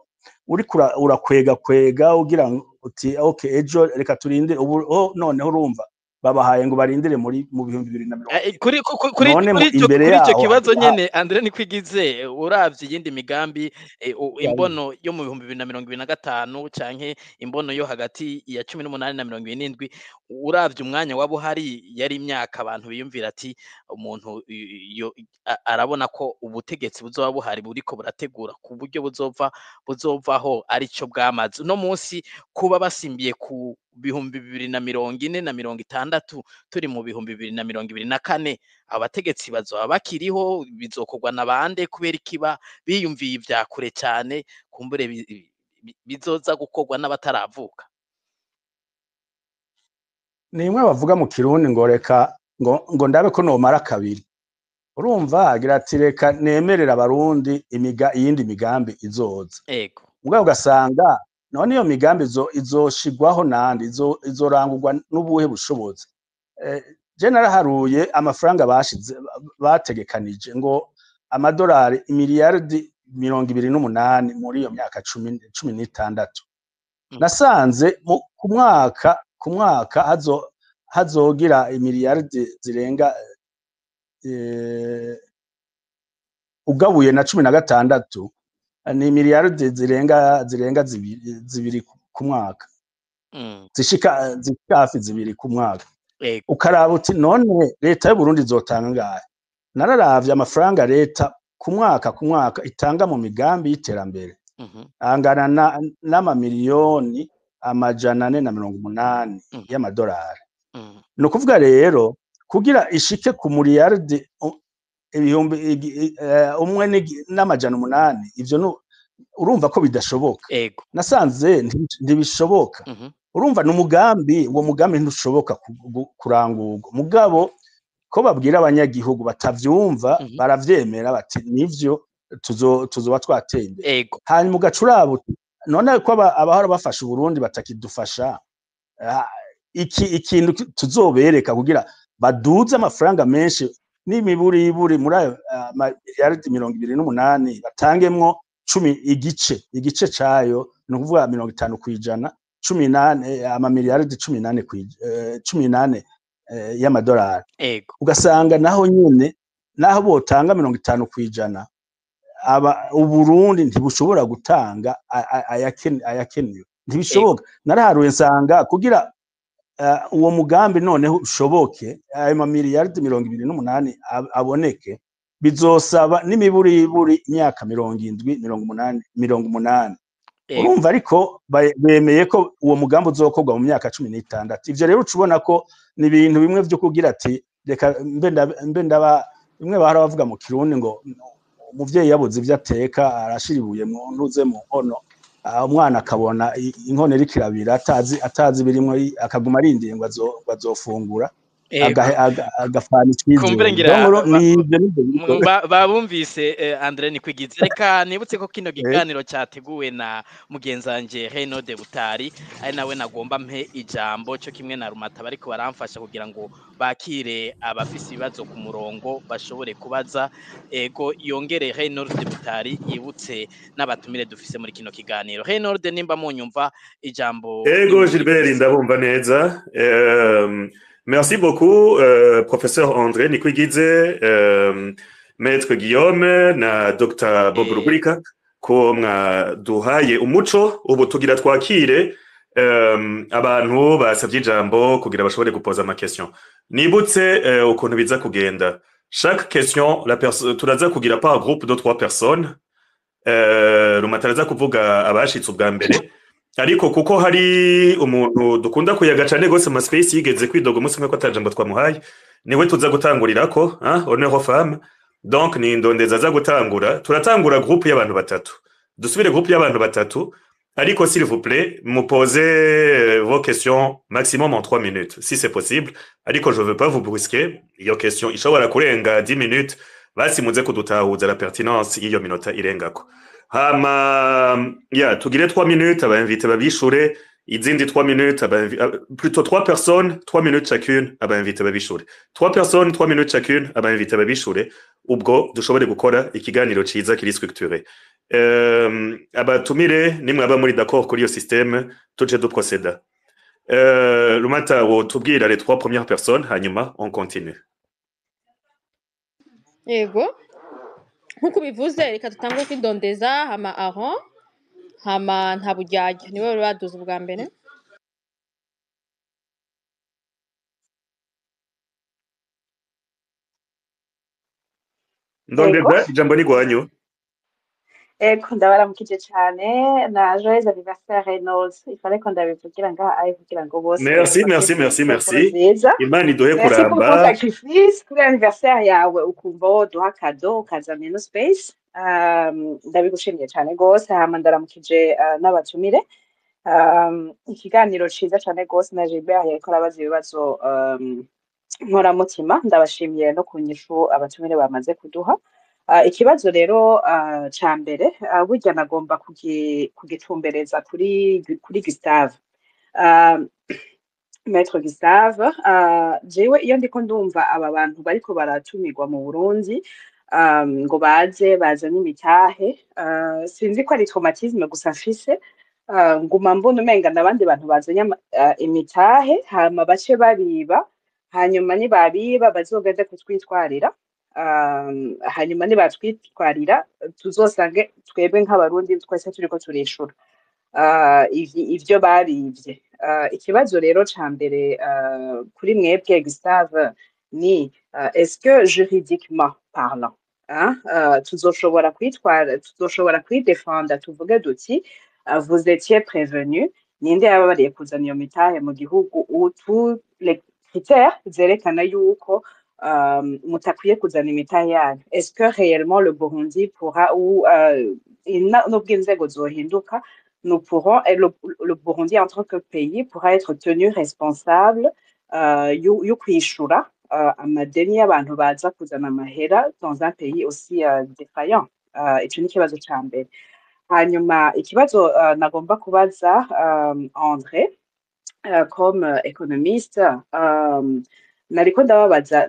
uriko urakwega kwega ugira uti okay, ejo, reka turindire. Ubu oh, noneho urumva babahaye ngo barindire muri mu 2040. Kuri None kuri ico imbere kuri ico yaho kibazo hari nyene, Andre Nikwigize, uravye iyindi migambi, imbono yo mu 2025 canke imbono yo hagati ya 18 na 27, uravye umwanya waba uhari, yari imyaka abantu biyumvira ati umuntu yo arabona ko ubutegetsi buzoba buhari buriko burategura ku buryo buzovaho arico bwamaze. Uno munsi kuba basimbiye ku 2040 na 60, turi mu 2024, abategetsi bazoba bakiriho? Bizokorwa na bande? Kubera ikiba biyumviye ivya kure cane, kumbure bizoza gukorwa n'abataravuka. Ni imwe bavuga mu Kirundi ngo reka ngo ndabe ko nomara kabiri. Urumva agira ati reka nemerera Abarundi iyindi migambi izoza. Mugabo ugasanga none iyo migambi izoshigwaho nande? Izorangurwa n'ubuhe bushobozi? Je naraharuye amafaranga bashize, bategekanije ngo amadolari imiliyaridi 28 muri iyo myaka 16. Nasanze ku mwaka hazogira imiliyaridi zirenga, ugabuye na 16, ni miliyaridi zirenga 2 ku mwaka, zishika hafi 2 ku mwaka. Ukaraba uti none leta y'Uburundi izotanga ngahe? Nararavye amafaranga leta ku mwaka itanga mu migambi y'iterambere, angana n'amamiliyoni 480 y'amadolari. Ni ukuvuga rero kugira ishike ku muriyaridi ibihumbi umwe n'amajana 8, ivyo urumva ko bidashoboka. Nasanze ntibishoboka. Urumva ni umugambi, uwo mugambi ntushoboka kurangurwa. Mugabo ko babwira abanyagihugu batavyumva, baravyemera bati nivyo, tuzoba twateye imbere. Hanyuma ugaca uraba uti none ko abahora bafasha Uburundi batakidufasha, iki ikintu tuzobereka kugira baduze amafaranga menshi n'imiburiburi muri ayo miliyaridi 28, batangemwo 10, igice cayo, ni ukuvuga 50%, 14, amamiliyaridi 14 y'amadolari. Ugasanga naho nyene, naho botanga 50%, aba Uburundi ntibushobora gutanga ayakenewe, ntibishoboka. Naraharuye nsanga kugira uwo mugambi noneho ushoboke, ayo mamiliyaridi 28 aboneke, bizosaba n'imiburiburi imyaka 70, 80, 80. Urumva ariko bemeye ko uwo mugambi uzokorwa mu myaka 16. Ivyo rero uca ubona ko ni ibintu bimwe vyo kugira ati reka mbe ndaba. Bimwe bahora bavuga mu Kirundi ngo umuvyeyi yabuze ivyo ateka arashira ibuye mu ntuze mu nkono. Umwana akabona inkono iriko irabira, atazi birimwo, akaguma arindiriye ngo azofungura, agafana icizere. Kumbure ngira Donc, nivyo biriko. Babumvise Andre Nikwigize. Reka nibutse ko kino kiganiro cyateguwe na mugenzanje Reno de Butari, ari nawe nagomba mpe ijambo cyo kimwe na Rumata bariko baramfasha kugira ngo bakire abafise ibibazo ku murongo bashobore kubaza. Ego, yongere Reno de Butari yibutse n'abatumire dufise muri kino kiganiro. Reno de, nimba munyumva, ijambo Ego. ni Gilbert, muri. Ndabumva neza. Merci beaucoup, professeur André Nikwigize. Maître Guillaume na Dr Bob Rugurika, ko mwaduhaye umuco. Ubu tugira twakire abantu basavye ijambo kugira bashobore gupoza ama question. Nibutse ukuntu biza kugenda. Chaque question, turaza kugira par groupe de trois personnes. Rumata araza kuvuga abashitse ubwa mbere, ariko kuko hari umuntu dukunda kuyaga cane gose mu space yigeze kwidoga umunsi umwe ko atajambo twamuhaye, niwe tuza gutangurirako, hein, honneur aux femmes. Donc ni Ndondeza aza gutangura. Turatangura groupe y'abantu batatu, dusubire groupe y'abantu batatu, ariko s'il vous plaît, mu posez vos questions maximum en 3 minutes si c'est possible. Ariko je veux pas vous brusquer, iyo question ishobora kurenga 10 minutes, basi muze kudutahuza la pertinence y'iyo minota irengako. Hama ya tugire 3 minutes, aba invité babishure, izindi 3 minutes, plutôt 3 personnes, 3 minutes chacune, aba invité babishure, 3 personnes, 3 minutes chacune, aba invité babishure, ubwo dushobore gukora ikiganiro ciza kiri structuré. Abatumire, nimwaba muri d'accord kuri iyo système, tuje duproceda. Lumata, wotubwira les trois premières personnes, hanyuma on continue. Yego, nk'uko ubivuze, reka dutangure kwidondeza, hama Aron, hama nta buryarya niwe wari waduze ubwa mbere. Ndondeza, ijambo ni gwanyu. Ego, ndabaramukije cane na joyeux anniversaire Reynolds. Il fallait ko ndabivugira ngaha ayi kugira ngo bose Merci, merci, bafise merci, isabukuru merci. nziza. Imana iduhe Merci pour ton kuramba. sacrifice kuri anniversaire yawe, ukumva woduha cadeau ukazana ino space. Ndabigushimiye cane gose. Hama ndaramukije n'abatumire. Ikiganiro ciza cane gose, na Gilbert yariko arabaza ibibazo nkoramutima. Ndabashimiye no ku nyishu abatumire bamaze kuduha. Ikibazo rero ca mbere, burya nagomba kugitumbereza kuri Gustave. Maître Gustave, jewe iyo ndiko ndumva aba bantu bariko baratumirwa mu Burundi ngo baze bazane imitahe, sinzi ko ari traumatisme gusa mfise, nguma mbona umenga n'abandi bantu bazanye imitahe, hama bace babiba, hanyuma nibabiba bazogende kutwitwarira, hanyuma nibatwitwarira tuzosange twebwe nk'Abarundi twese turiko turishura ivyo barivye. Ikibazo rero ca mbere kuri mwebwe Gustave ni est-ce que juridiquement parlant, hein, tuzoshobora kwitwara, tuzoshobora kwidefenda, tuvuge duti vous étiez prévenu, ninde yababariye kuzana iyo mitahe mu gihugu où tous les critères zerekana yuko mutakwiye kuzana imitahe yanyu? Est-ce que réellement le Burundi pourra ou nubwo inzego zohinduka, nous pourrons, et le Burundi en tant que pays pourra être tenu responsable yo kwishura amadeni y'abantu baza kuzana amahera dans un pays aussi défaillant? Ico ni ikibazo ca mbere. Hanyuma ikibazo nagomba kubaza André, comme économiste, nariko ndababaza,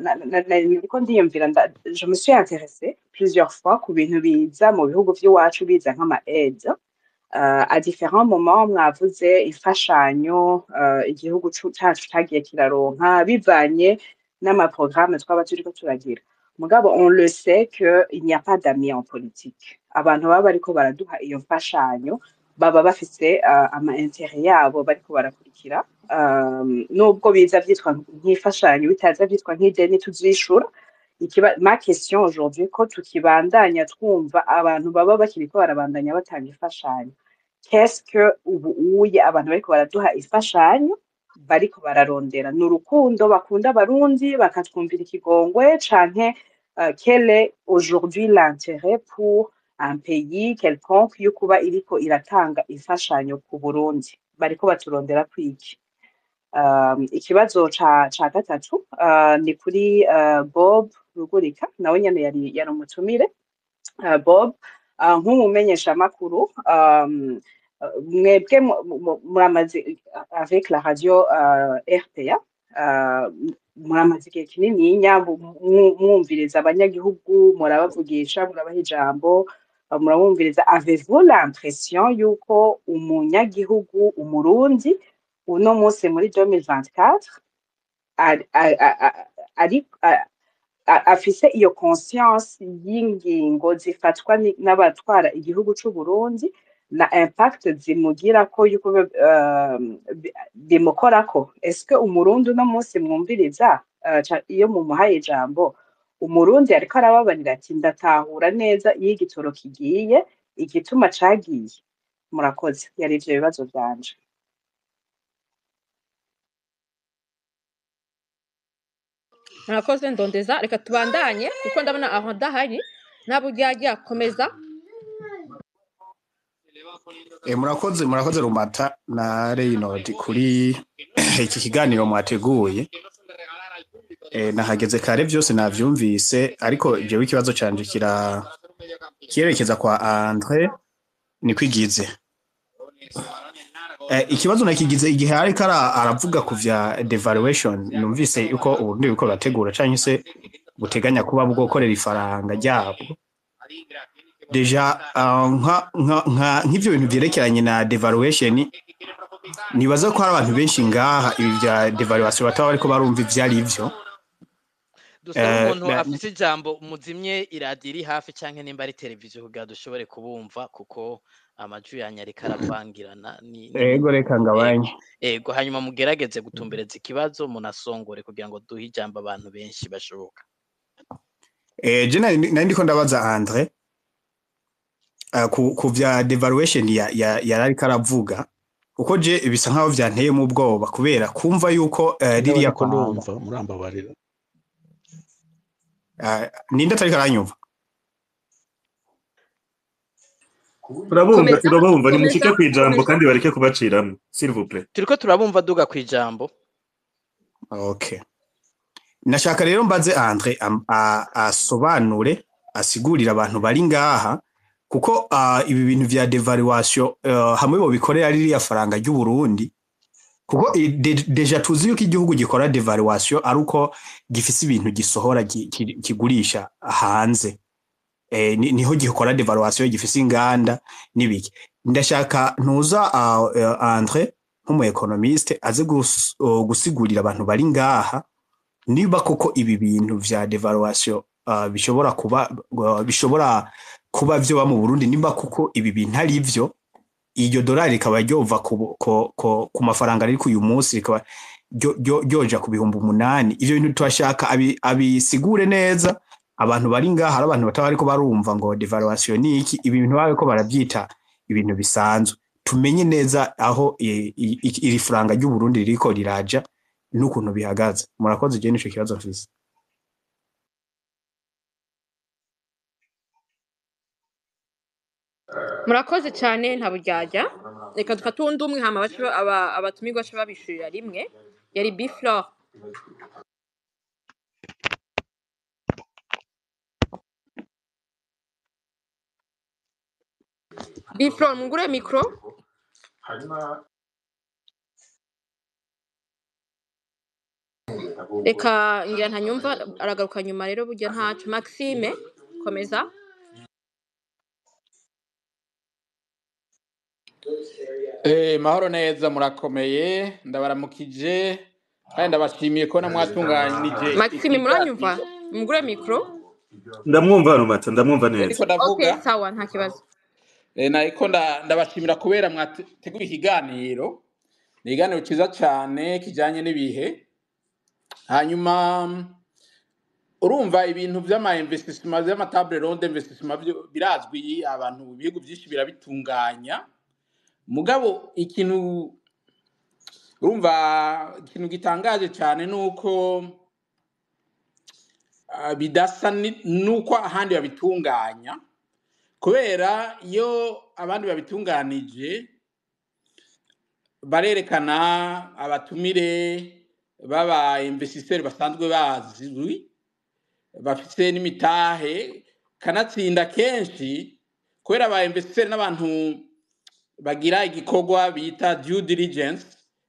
nariko ndiyumvira, je me suis intéressée plusieurs fois ku bintu biza mu bihugu vy'iwacu, biza nk'ama aide à différents moments. Mwavuze imfashanyo igihugu cacu cagiye kiraronka bivanye n'amaprogrammes twaba turiko turagira. Mugabo on le sait que il n'y a pas d'amis en politique. Abantu baba bariko baraduha iyo mfashanyo baba bafise ama intérêt yabo bariko barakurikira, nubwo biza vyitwa nk'imfashanyo, bitaza vyitwa nk'ideni tuzishura. Ma question aujourd'hui, ko tukibandanya twumva abantu baba bakiriko barabandanya batanga imfashanyo, qu'est-ce que ubu uye abantu bariko baraduha imfashanyo bariko bararondera? Ni urukundo bakunda Abarundi bakatwumvira ikigongwe, canke quel est aujourd'hui l'intérêt pour un pays quelconque yo kuba iriko iratanga imfashanyo ku Burundi? Bariko baturondera kwiki? Ikibazo ca gatatu ni kuri Bob Rugurika, nawe nyene yari umutumire. Bob, nk'umumenyeshamakuru, mwebwe muramaze avec la radio RPA, muramaze igihe kinininya mwumviriza abanyagihugu, murabavugisha, murabaha ijambo, murabumviriza. Avez-vous l'impression yuko umunyagihugu Umurundi uno munsi muri 2024 ari Afise iyo conscience y'ingingo zifatwa n'abatwara igihugu c'u Burundi na impact zimugirako, yuko bimukorako. Est-ce que Umurundi uno munsi mwumviriza, iyo mumuhaye ijambo, Umurundi ariko arababarira ati: "Ndatahura neza iyo igitoro kigiye, igituma cagiye"? Murakoze, yari ivyo bibazo vyanje. Murakoze, Ndondeza. Reka tubandanye kuko ndabona aho adahari. Ntabwo ujya komeza. Murakoze, murakoze Rumata na Reynold kuri iki kiganiro mwateguye. Nahageze kare, byose navyumvise, ariko jewe ikibazo canje kira kiyerekeza kwa Andre Nikwigize. Ikibazo nakigize igihe ariko aravuga ku vya devaluation. Numvise yuko Uburundi buriko burategura canke se buteganya kuba bwokorera ifaranga ryabwo. Déjà nk'ivyo bintu vyerekeranye na devaluation, nibaza ko hari abantu benshi ngaha ibi vya devaluation bataba bariko barumva ivyo ari vyo. Dusaba umuntu afise ijambo muzimye iradiyo iri hafi canke nimba ari televiziyo kugira dushobore kubumva, kuko amajwi yanyu ariko aravangirana ni Ego, reka Ego. ngabanye. Ego, hanyuma mugerageze gutumbereza ikibazo, munasongore kugira ngo duhe ijambo abantu benshi bashoboka. Je nari ndiko ndabaza Andre ku vya devaluation ya yarariko aravuga, kuko je bisa nkaho vyanteyemo ubwoba kubera kumva yuko Ndaba ririya ndiko faranga ndumva, murambabarira. Ninde atariko aranyumva? Turabumva. Komeza. Turabumva, nimushike Komeza. kw'ijambo. Komeza. Kandi bareke kubaciramwo, s'il vous plaît. Turiko turabumva, duga kwijambo. Okay, nashaka rero mbaze Andre asobanure, asigurire abantu bari ngaha, kuko ibi bintu vya devaluation hamwe bo bikorera ririya faranga ry'u Burundi, kuko déjà tuzi yuko igihugu gikora devaluation ari uko gifise ibintu gisohora kigurisha hanze. Niho gikora devaluation, gifise inganda n'ibiki. Ndashaka ntuza Andre nk'umu économiste aze gusigurira abantu bari ngaha niba koko ibi bintu vya devaluation bishobora kuba vyoba mu Burundi, nimba koko ibi bintu ari vyo, iryo dolari rikaba ryova ku mafaranga riri uyu munsi rikaba ryoja ku 8000. Ivyo bintu turashaka abisigure neza abantu bari ngaha. Hari abantu bataba bariko barumva ngo devaluation ni iki. Ibi bintu bariko baravyita ibintu bisanzwe. Tumenye neza aho iri faranga ry'u Burundi ririko riraja n'ukuntu bihagaze. Murakoze, je nico kibazo mfise. Murakoze cyane, nta buryarya. Reka dufate uwundi umwe, hama bace abatumirwa bace babishurira rimwe. Yari Biflor. Biflor, mungure micro. Reka ngira ntanyumva, aragaruka nyuma rero, burya ntaco. Maxime, komeza. Mahoro neza, murakomeye? Ndabaramukije kandi ndabashimiye kubona mwatunganije Maxime, muranyumva? ikiganiro. Mungure micro. Ndamwumva Rumata, ndamwumva neza. Ariko Okay. ndavuga. Sawa, nta kibazo. Nariko ndabashimira kubera mwateguye ikiganiro. Ni ikiganiro ciza cane kijanye n'ibihe. Hanyuma urumva ibintu vy'ama investissement, vy'ama table ronde investissement birazwi, abantu ibihugu vyinshi birabitunganya. Mugabo ikintu, urumva, ikintu gitangaje cyane nuko bidasa nuko ahandi babitunganya, kubera iyo abandi babitunganije barerekana abatumire baba investisseurs basanzwe bazwi, bafise n'imitahe. Kanatsinda kenshi kubera aba investisseurs n'abantu bagira igikorwa bita due diligence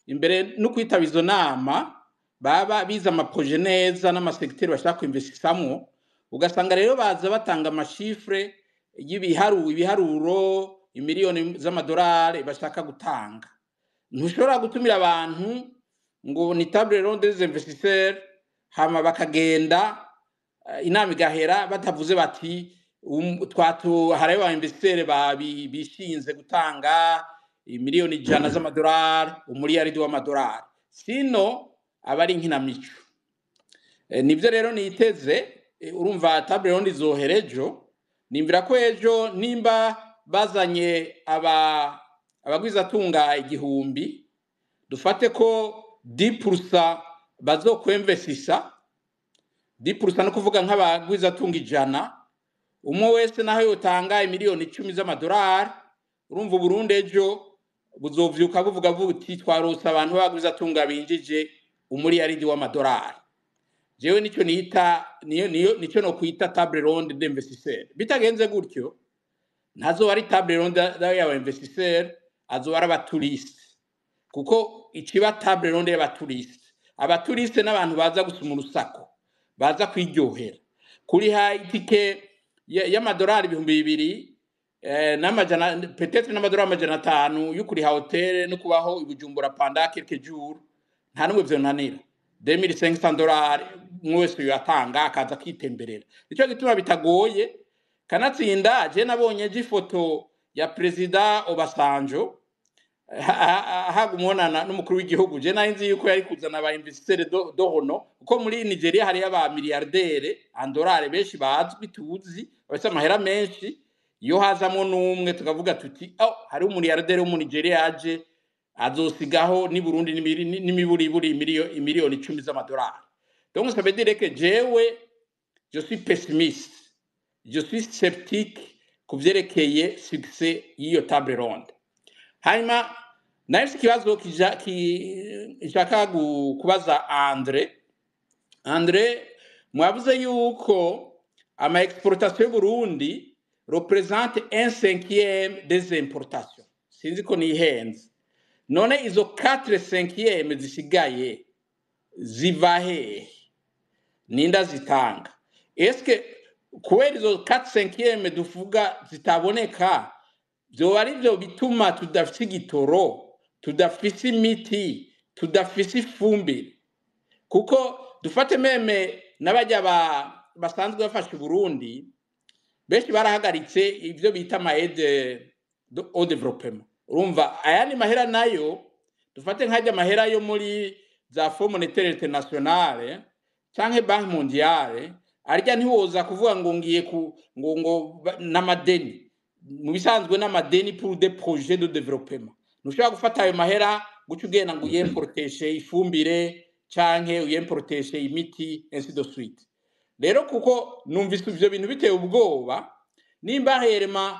imbere no kwitaba izo nama, baba bize ama projets neza n'ama secteurs bashaka kuinvestissamwo. Ugasanga rero baza batanga ama chiffres ibiharuro, imiliyoni z'amadolari bashaka gutanga. Ntushobora gutumira abantu ngo ni table ronde des investisseurs, hama bakagenda. Inama igahera batavuze bati twatu hariho ba investisseurs bishinze gutanga 100 miliyoni z'amadolari, umuriyaridi w'amadolari, sino aba ari inkinamico. Nivyo rero niteze. Urumva table ronde izohera ejo. Nimvira ko ejo nimba bazanye aba abagwizatunga 1000, dufate ko 10% bazokwemvesisa, 10% no kuvuga nk'abagwizatunga 100, umwe wese naho yotanga 10 miliyoni z'amadolari, urumva Burundi ejo buzovyuka buvuga buti twarose abantu b'abagwizatunga binjije umuriyaridi w'amadolari. Jewe nico nita niyo nico no kwita table ronde d'investisseurs. Bitagenze gutyo, ntazo ari table ronde y'aba investisseurs, azoba ari abaturiste, kuko ikiba table ronde y'abaturiste, abaturiste n'abantu baza gusuma urusaku, baza kwiryohera, kuriha itike y'amadolari 2000 n'amajana, peut-être n'amadolari 500 yo kuriha hôtel no kubaho i Bujumbura pendant quelques jours. Nta n'umwe vyonanira. $2500 umwe wese yatanga akaza akitemberera. Nico gituma bitagoye. Kanatsinda je nabonye ejo ifoto ya Perezida Obasanjo ahaga umubonana n'umukuru w'igihugu. Je nari nzi yuko yari kuzana aba investisseurs d'honneur, kuko muri Nigeria hariyo aba milliardaires en dollars benshi bazwi tuzi, bafise amahera menshi. Iyo hazamwo n'umwe tukavuga tuti: "Oh, hariho umuliyardere wo mu Nigeria yaje, azosigaho ni Burundi n'imiburiburi 10 miliyoni z'amadolari." Donc ça veut dire que jewe je suis pessimiste, je suis sceptique ku vyerekeye succès y'iyo table ronde. Hanyuma nayo mfise ikibazo nshaka kubaza Andre. Andre, mwavuze yuko ama exportation y'u Burundi représente un cinquième des importations, sinzi ko nihenze. None izo 4 cinquième zisigaye ziva hehe? Ninda zitanga? Eske kubera izo 4 cinquième duvuga zitaboneka, vyoba ari vyo bituma tudafise igitoro, tudafise imiti, tudafise ifumbire? Kuko dufate même n'abajya basanzwe bafasha Burundi, benshi barahagaritse ivyo bita ama aide au développement. Urumva ayandi mahera nayo, dufate nk'ajya amahera yo muri za Fonds monétaire internationale canke Banque mondiale, arya ntiwoza kuvuga ngo ngiye ku ngo n'amadeni. Mu bisanzwe n'amadeni pour des projets de développement. Ntushobora gufata ayo mahera guca ugenda ngo uyemporteshe ifumbire canke uyemporteshe imiti, ainsi de suite. Rero kuko numvise ivyo bintu biteye ubwoba, nimba réellement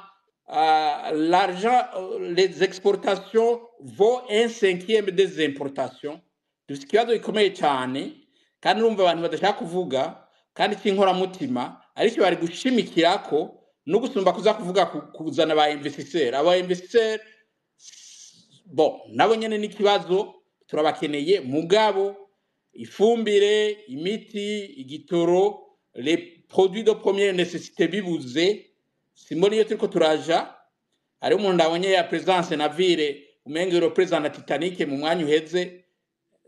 l'argent, les exportations vaut un cinquième des importations, dufite ikibazo gikomeye cyane. Kandi urumva abantu badashaka kuvuga kandi cy'inkoramutima, aricyo bari gushimikirako no gusumba kuza kuvuga kuzana ba investisseurs. Aba investisseurs, bon, nabo nyene n'ikibazo, turabakeneye, mugabo ifumbire, imiti, igitoro, les produits de première nécessité bibuze, simbona iyo turiko turaja. Hariho umuntu ndabonye ya présence navire umenga représente Titanic mu mwanya uheze.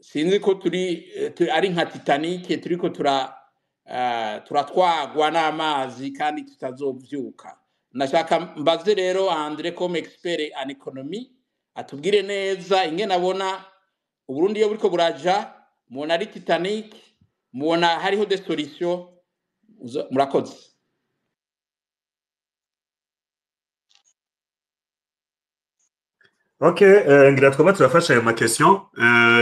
Sinzi ko turi ari nka Titanic turiko turatwagwa n'amazi kandi tutazovyuka. Nashaka mbaze rero Andre comme expert en économie atubwire neza ingene abona Uburundi iyo buriko buraja. Mubona ari Titanic? Mubona hariho des solutions? Murakoze. Ok, ngira twaba turafasha ayo ma question.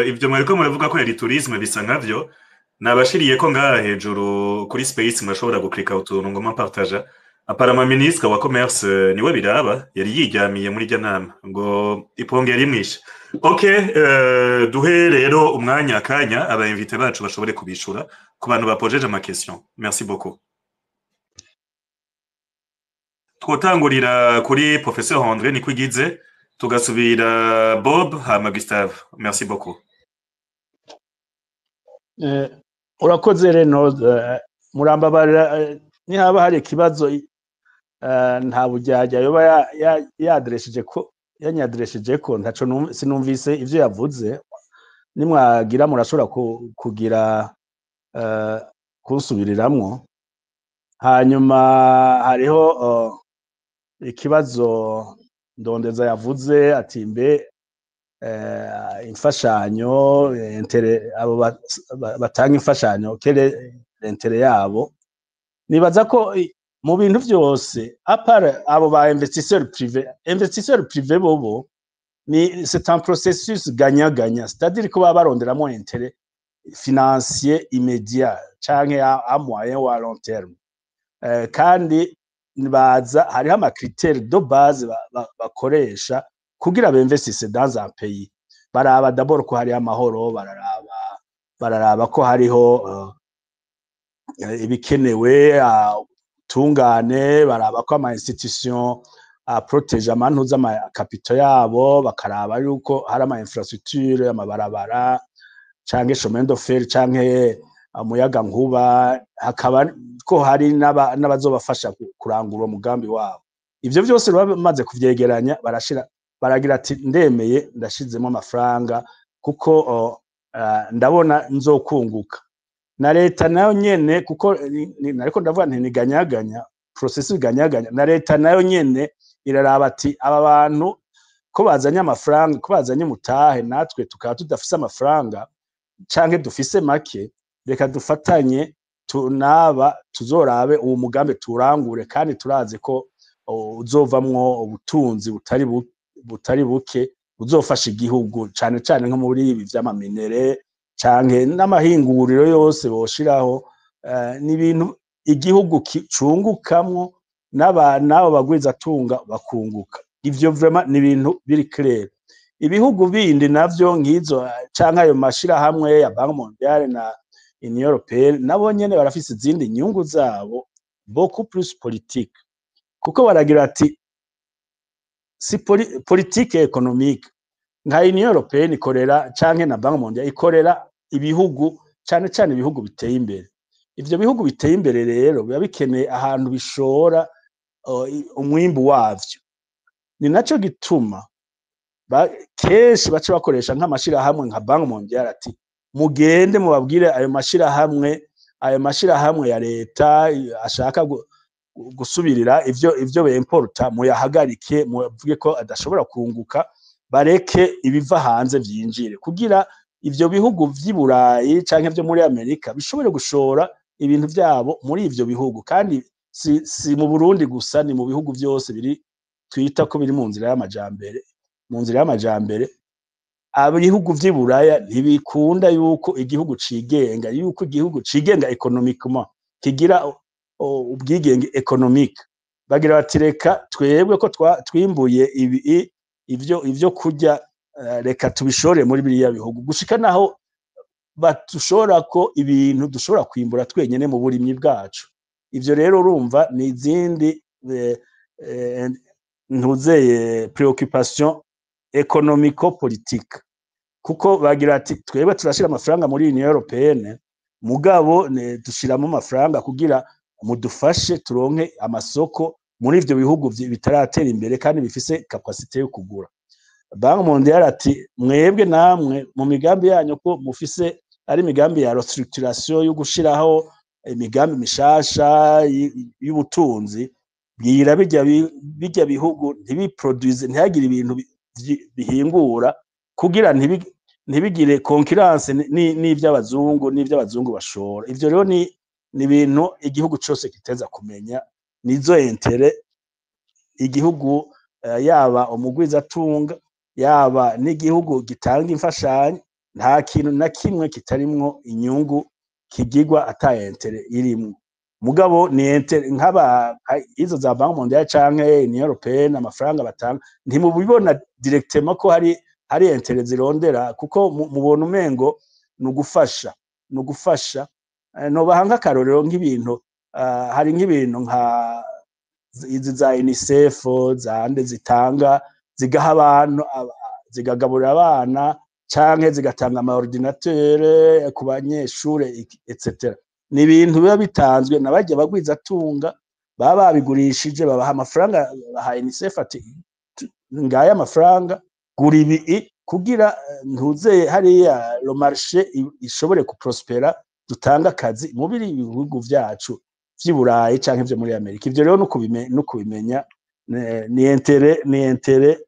Ivyo mwariko muravuga ko yari tourisme, bisa nkavyo nabashiriye ko ngaha hejuru kuri space murashobora guklika utuntu ngoma partager. Apparemment ministre wa commerce niwe biraba, yari yiryamiye muri irya nama ngo iponge yari imwishe. Ok, duhe rero umwanya akanya aba invité bacu bashobore kubishura ku bantu bapojeje ama question. Merci beaucoup. Twotangurira kuri professeur André Nikwigize, tugasubira Bob, hama Gustave. Merci beaucoup. Urakoze Reno. Murambabarira, nihaba hari ikibazo nta buryarya yoba yadresheje ko yanyaderesheje ko ntaco sinumvise ivyo yavuze. Nimwagira murashobora kugira kunsubiriramwo. Hanyuma hariho ikibazo Ndondeza yavuze ati: mbe imfashanyo, intérêt abo batanga imfashanyo, quel est l'intérêt yabo? Nibaza ko mu bintu vyose, à part abo ba investisseur privé, investisseur privé bobo ni c'est un processus gagnant-gagnant, c'est-à-dire ko baba baronderamo intérêt financier immédiat canke à moyen ou à long terme. Kandi baza hariho ama critères de base bakoresha kugira binvestisse dans un pays. Baraba d'abord ko hariho amahoro, bararaba ko hariho ibikenewe, tungane, baraba ko ama institution protège amantuza ama capitaux yabo, bakaraba yuko hari ama infrastructure, amabarabara canke chemin de fer canke umuyaga nkuba, hakaba ko hari n'abazobafasha kurangura uwo mugambi wabo. Ivyo vyose bamaze kuvyegeranya, barashira, baragira ati: ndemeye, ndashizemo amafaranga kuko ndabona nzokunguka. Na leta nayo nyene, kuko nariko ndavuga nti ni gagnant-gagnant, processus gagnant-gagnant, na leta nayo nyene iraraba ati: aba bantu ko bazanye amafaranga, ko bazanye umutahe, natwe tukaba tudafise amafaranga canke dufise make, reka dufatanye tunaba tuzorabe uwo mugambi turangure, kandi turazi ko uzovamwo ubutunzi butari buke buzofasha igihugu, cane cane nko muri ibi vy'ama minerais canke n'amahinguriro yose boshiraho. Ni ibintu igihugu cungukamwo, n'abo bagwizatunga bakunguka. Ivyo vraiment ni ibintu biri clair. Ibihugu bindi navyo nk'izo canke ayo mashirahamwe ya Banque Mondiale na Union Européenne, nabo nyene barafise izindi nyungu zabo beaucoup plus politique, kuko baragira ati si politique économique. Nka Union Européenne ikorera, canke na Banque Mondiale ikorera ibihugu, cane cane ibihugu biteye imbere. Ivyo bihugu biteye imbere rero biba bikeneye ahantu bishora umwimbu wavyo. Ni naco gituma kenshi baca bakoresha nk'amashirahamwe nka Banque Mondiale, ati: mugende mubabwire ayo mashirahamwe ya leta ashaka gusubirira ivyo bemporta, muyahagarike, muvuge ko adashobora kunguka, bareke ibiva hanze vyinjire, kugira ivyo bihugu vy'i Burayi canke vyo muri Amerika bishobore gushora ibintu vyabo muri ivyo bihugu. Kandi si mu Burundi gusa, ni mu bihugu vyose biri twita ko biri mu nzira y'amajambere. Mu nzira y'amajambere, ibihugu vy'i Buraya ntibikunda yuko igihugu cigenga, yuko igihugu cigenga économiquement, kigira ubwigenge économique. Bagira bati: reka twebwe ko twimbuye ibi ivyo kurya, reka tubishore muri biriya bihugu, gushika naho batushora ko ibintu dushobora kwimbura twenyene mu burimyi bwacu. Ivyo rero urumva ni izindi ntuzeye préoccupation économico politique, kuko bagira ati: twebwe turashira amafaranga muri Union Européenne, mugabo dushiramo amafaranga kugira mudufashe turonke amasoko muri ivyo bihugu bitaratera imbere kandi bifise capacité yo kugura. Banque Mondiale ati: mwebwe namwe mu migambi yanyu ko mufise ari imigambi ya restructuration, yo gushiraho imigambi mishasha y'ubutunzi, bwira bijya bihugu ntibiproduise, ntihagire ibintu bihingura, kugira ntibigire concurrence n'ivy'abazungu bashora. Ivyo rero ni ibintu igihugu cose kiteza kumenya, nizo intérêts igihugu, yaba umugwizatunga, yaba n'igihugu gitanga imfashanyo. Nta kintu na kimwe kitarimwo inyungu kigirwa ata intérêt irimwo. Mugabo ni intérêt nk'aba izo za Banque Mondiale canke Union Européenne, amafaranga batanga ntimubibona directement ko hari intérêt zirondera, kuko mubona umengo ni ugufasha. Nobaha nk'akarorero nk'ibintu, hari nk'ibintu nka izi za UNICEF zande zitanga, zigaha abantu, zigagaburira abana canke zigatanga ama ordinateur ku banyeshure, etc. Ni ibintu biba bitanzwe na barya bagwizatunga, baba babigurishije, babaha amafaranga, baha UNICEF ati: ngaya amafaranga, gura ibi kugira ntuzeye hariya le marché ishobore kuprospera, dutanga akazi mu biri bihugu vyacu. vy'i Burayi canke vyo muri Amerika. Ivyo rero no kubimenya ni intérêt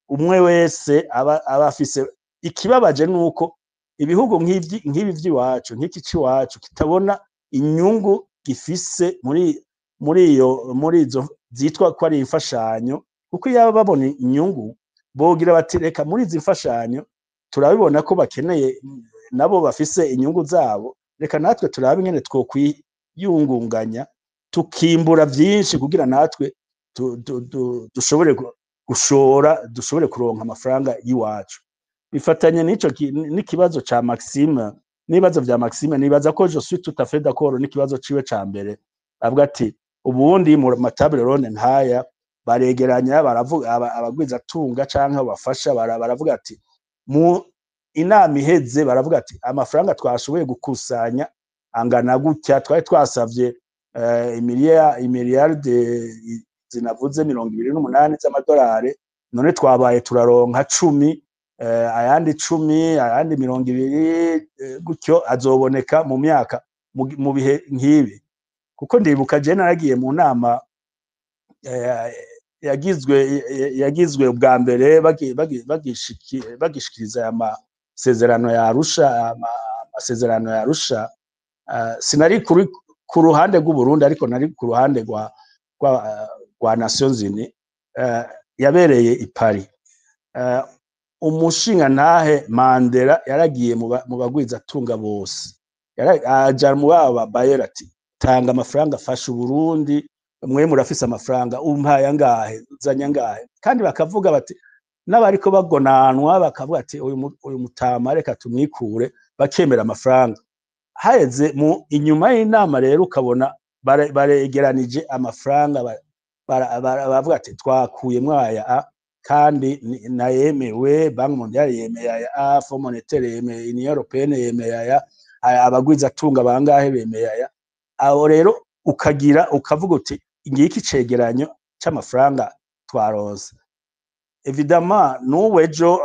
umwe wese aba afise. Ikibabaje nuko ibihugu nk'ibi vy'iwacu, nk'iki c'iwacu, kitabona inyungu gifise muri izo zitwa ko ari imfashanyo, kuko iyo babona inyungu bogira bati: "Reka muri izi mfashanyo turabibona ko bakeneye, nabo bafise inyungu zabo, reka natwe turabe ingene twokwiyungunganya tukimbura vyinshi kugira natwe dushobore gushora, dushobore kuronka amafaranga y'iwacu." Bifatanye n'ico n'ikibazo ca Maxime, n'ibibazo vya Maxime. Nibaza ko je suis tout à fait d'accord n'ikibazo ciwe ca mbere, avuga ati ubundi mu ma table ronde nkaya baregeranya, baravuga, abagwizatunga canke abafasha baravuga ati mu inama iheze, baravuga ati amafaranga twashoboye gukusanya angana gutya, twari twasavye imiliyarde zinavuze 28 z'amadolari, none twabaye turaronka 10, ayandi 10, ayandi 20, gutyo azoboneka mu myaka mu bihe nk'ibi. Kuko ndibuka je naragiye mu nama yagizwe ubwa mbere bagishikiriza aya masezerano ya Arusha, amasezerano ya Arusha. Sinari ku ruhande rw'u Burundi, ariko nari ku ruhande rwa Nations Unies, yabereye i Paris. Umushingantahe Mandela yaragiye mu bagwizatunga bose, aja mu baba bayera ati: "Tanga amafaranga, afasha Uburundi, mwe murafise amafaranga, umpaye angahe, uzanye angahe?" Kandi bakavuga bati, n'abariko bagonanwa bakavuga ati uyu mutama reka tumwikure, bakemera amafaranga. Haheze mu inyuma y'inama rero ukabona baregeranije amafaranga, baravuga ati twakuyemwo aya a, kandi nayemewe, Banque mondiale yemeye aya a, Fonds monétaire yemeye, Union européenne yemeye aya, abagwizatunga bangahe bemeye aya. Aho rero ukagira ukavuga uti ngiki icegeranyo c'amafaranga twaronse. Évidemment n'ubu ejo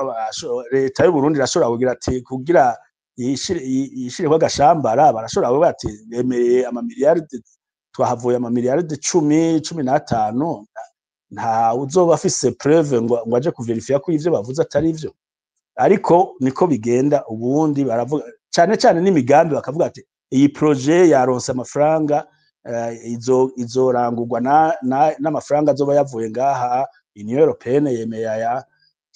leta y'u Burundi irashobora kugira ati kugira yishireho agashambara, barashobora kuvuga ati bemeye amamiliyaridi, twahavuye amamiliyaridi 10, 15, nta uzoba afise preuve ngo aje kuverifiya ko ivyo bavuze atari ivyo. Ariko niko bigenda. Ubundi baravuga cane cane n'imigambi, bakavuga ati iyi projet yaronse amafaranga, izorangurwa n'amafaranga azoba yavuye ngaha, Union européenne yemeye aya.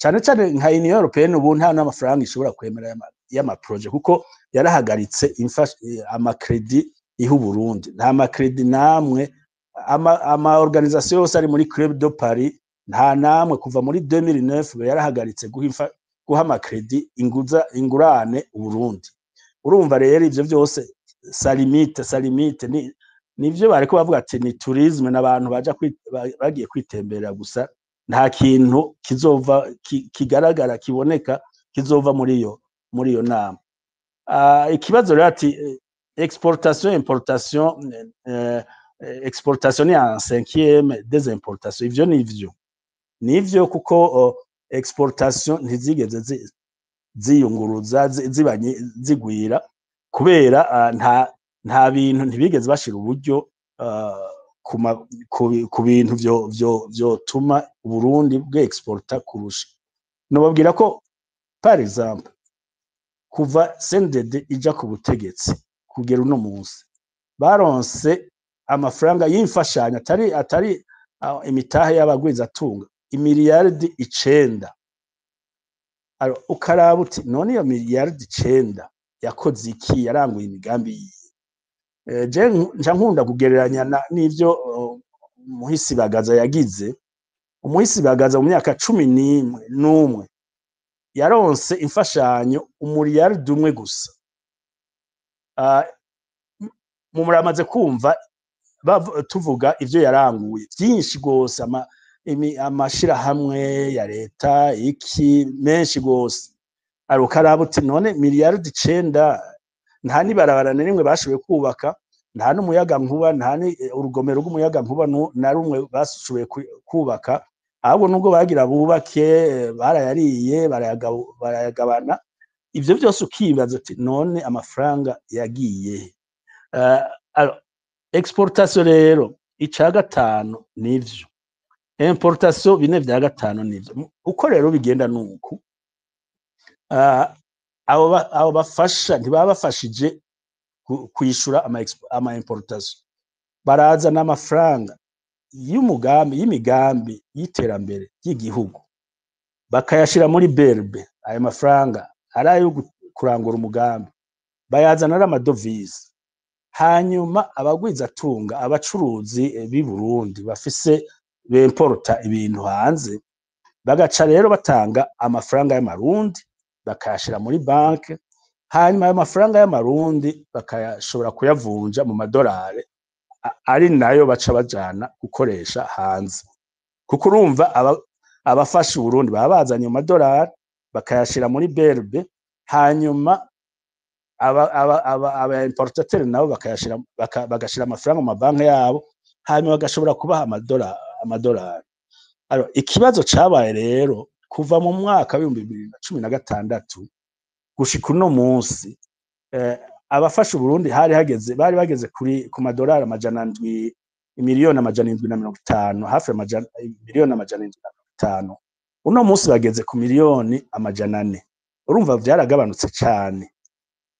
Cane cane nka Union européenne ubu nta n'amafaranga ishobora kwemera y'ama projets, kuko yarahagaritse ama crédits iha Uburundi. Nta ma crédits namwe, ama organisation yose ari muri Club de Paris, nta namwe kuva muri 2009 yarahagaritse guha ama crédits, inguza, ingurane Uburundi. Urumva rero ivyo vyose ça limite ni nivyo bariko bavuga ati ni tourisme n'abantu baja bagiye kwitemberera gusa, nta kintu kizova kigaragara kiboneka kizova muri iyo nama. Ikibazo rero ati exportation, importation, exportation ni un cinquième des importations. Ivyo nivyo kuko exportation ntizigeze ziyunguruza, ziba zigwira kubera nta bintu, ntibigeze bashira uburyo ku bintu vyotuma Uburundi bwexporta kurusha. Nobabwira ko par exemple kuva CNDD ija ku butegetsi kugera uno munsi baronse amafaranga y'imfashanyo atari imitahe y'abagwizatunga imiliyaridi 9. Alors, ukaraba uti none iyo miliyaridi 9 yakoze iki, yaranguye imigambi yiye? Je nca nkunda kugereranya n'ivyo Muhisi Bagaza yagize. Umuhisi Bagaza mu myaka 11 n'umwe yaronse imfashanyo umuriyaridi 1 gusa. Mu muramaze kumva tuvuga ivyo yaranguye vyinshi gose, amashirahamwe ya leta iki menshi gose. Ukaraba uti none miliyaridi 9, nta n'ibarabara na rimwe bashoboye kubaka, nta n'umuyaga nkuba, nta ni urugomero rw'umuyaga nkuba na rumwe bashoboye kubaka. Ahubwo nubwo bagira bubake, barayariye, barayagabana. Ivyo vyose ukibaza uti none amafaranga yagiye he? Alors, Exportation rero ica gatanu nivyo, importation 4/5 nivyo. Uko rero bigenda nuku, abo bafasha ntibaba bafashije kwishura ama importation, barazana amafaranga y'umugambi, y'imigambi y'iterambere ry'igihugu, bakayashira muri BRB. Ayo mafaranga ari ayo kurangura umugambi, bayazana ari amadovize. Hanyuma abagwizatunga, abacuruzi b'i Burundi bafise bemporta ibintu hanze, bagaca rero batanga amafaranga y'amarundi, bakayashira muri banke. Hanyuma ayo mafaranga y'amarundi bakayashobora kuyavunja mu madolari, ari nayo baca bajana gukoresha hanze, kuko urumva abafasha Uburundi baba bazanye mu madolari, bakayashira muri BRB. Hanyuma aba importateur nabo bakayashira, bagashira amafaranga mu mabanki yabo, hanyuma bagashobora kubaha amadolari. Alors, ikibazo cabaye rero kuva mu mwaka w'2016 gushika uno munsi, abafasha Uburundi hari hageze, bari bageze ku madolari 700, 750 miliyoni, hafi 750 miliyoni. Uno munsi bageze ku 400 miliyoni. Urumva vyaragabanutse cane.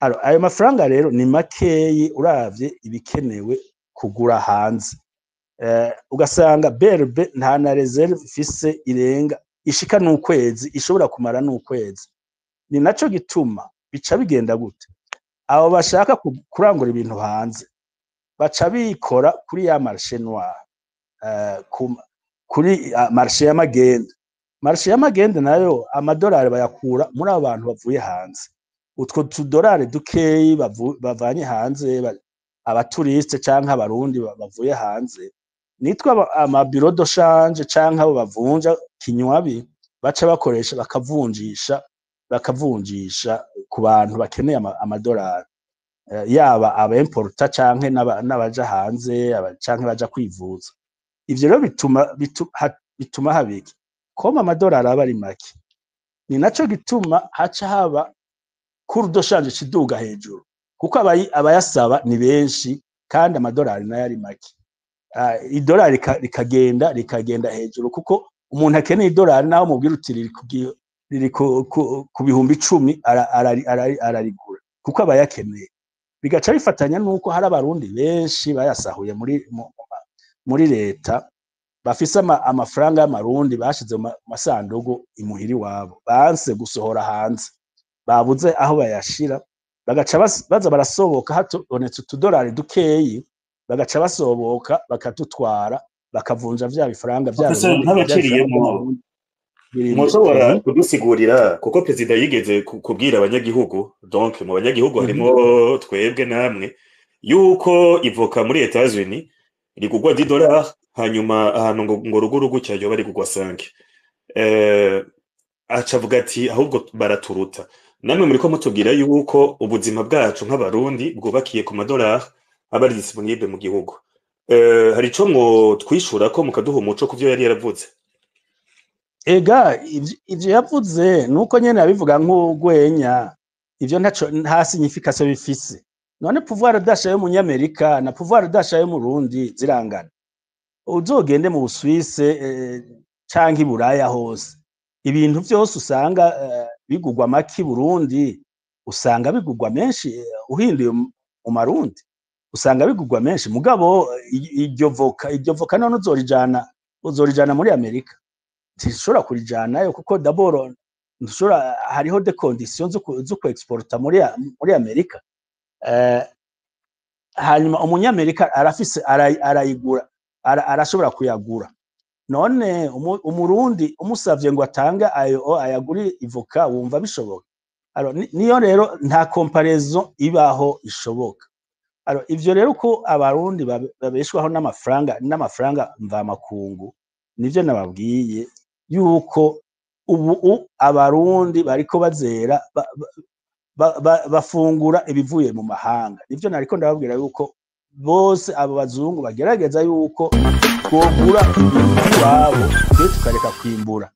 Alors, ayo mafaranga rero ni makeyi uravye ibikenewe kugura hanze. Ugasanga BRB nta na réserve ifise irenga ishika n'ukwezi, ishobora kumara n'ukwezi. Ni naco gituma bica bigenda gute? Abo bashaka kurangura ibintu hanze baca bikora kuri ya marché noir, kuri marché y'amagenda. Marché y'amagenda nayo amadolari bayakura muri abo bantu bavuye hanze, utwo tudolari dukeyi bavanye hanze, abatouriste canke abarundi bavuye hanze, nitwo amabureau de change canke abo bavunja kinywabi baca bakoresha, bakavunjisha ku bantu bakeneye amadolari, yaba abemporta canke n'abaja hanze, canke baja kwivuza. Ivyo rero bituma habiki koma amadolari aba ari make. Ni naco gituma haca haba cours de change ciduga hejuru, kuko abayasaba ni benshi kandi amadolari nayo ari make. Idolari rikagenda hejuru, kuko umuntu akeneye idolari, naho mubwira uti riri ku 10,000, ararigura kuko aba yakeneye. Bigaca bifatanya nuko hari abarundi benshi bayasahuye muri leta, bafise amafaranga y'amarundi bashize mu masandugu imuhira iwabo, banse gusohora hanze, babuze aho bayashira, bagaca baza barasoboka. Hatubonetse utudolari dukeyi, bagaca basoboka, bakadutwara, bakavunja vya bifaranga vya Professor, Burundi, vya bifaranga ntabaciriyemo. by'Amarundi biri. Mushobora kudusigurira, kuko perezida yigeze kubwira abanyagihugu, donc mu banyagihugu harimo twebwe namwe, yuko ivoka muri Etats-Unis rigugwa 10 dollars, hanyuma ahantu ngo ruguru gutya yoba rigugwa 5. Aca avuga ati ahubwo baraturuta. Namwe muriko mutubwira yuko ubuzima bwacu nk'abarundi bwubakiye ku madolari aba ari disponible mu gihugu. Hari ico mwo twishura ko mukaduha umuco ku vyo yari yaravuze? Ega ivyo yavuze nuko nyene yabivuga nk'urwenya. Ivyo ntaco, nta signification bifise. None pouvoir d'achat y'umunyamerika na pouvoir d'achat y'umurundi zirangana? Uzogende mu Busuwise canke i Buraya hose, ibintu vyose usanga bigurwa make i Burundi usanga bigurwa menshi uhinduye mu marundi, usanga bigurwa menshi. Mugabo iryo voka none uzorijana muri Amerika? Ntishobora kurijanayo, kuko d'abord ntushobora, hariho des conditions zo ku exporta muri Amerika. Hanyuma umunyamerika arafise, arayigura, arashobora kuyagura. None umurundi umusavye ngo atange ayo ayagure ivoka, wumva bishoboka? Alors, niyo rero nta comparaison ibaho ishoboka. Alors, ivyo rero ko abarundi babeshwaho n'amafaranga mvamakungu, nivyo nababwiye yuko ubu abarundi bariko bazera bafungura ibivuye mu mahanga. Nivyo nariko ndababwira yuko bose abo bazungu bagerageza yuko twogura ibintu iwabo, twe tukareka kwimbura.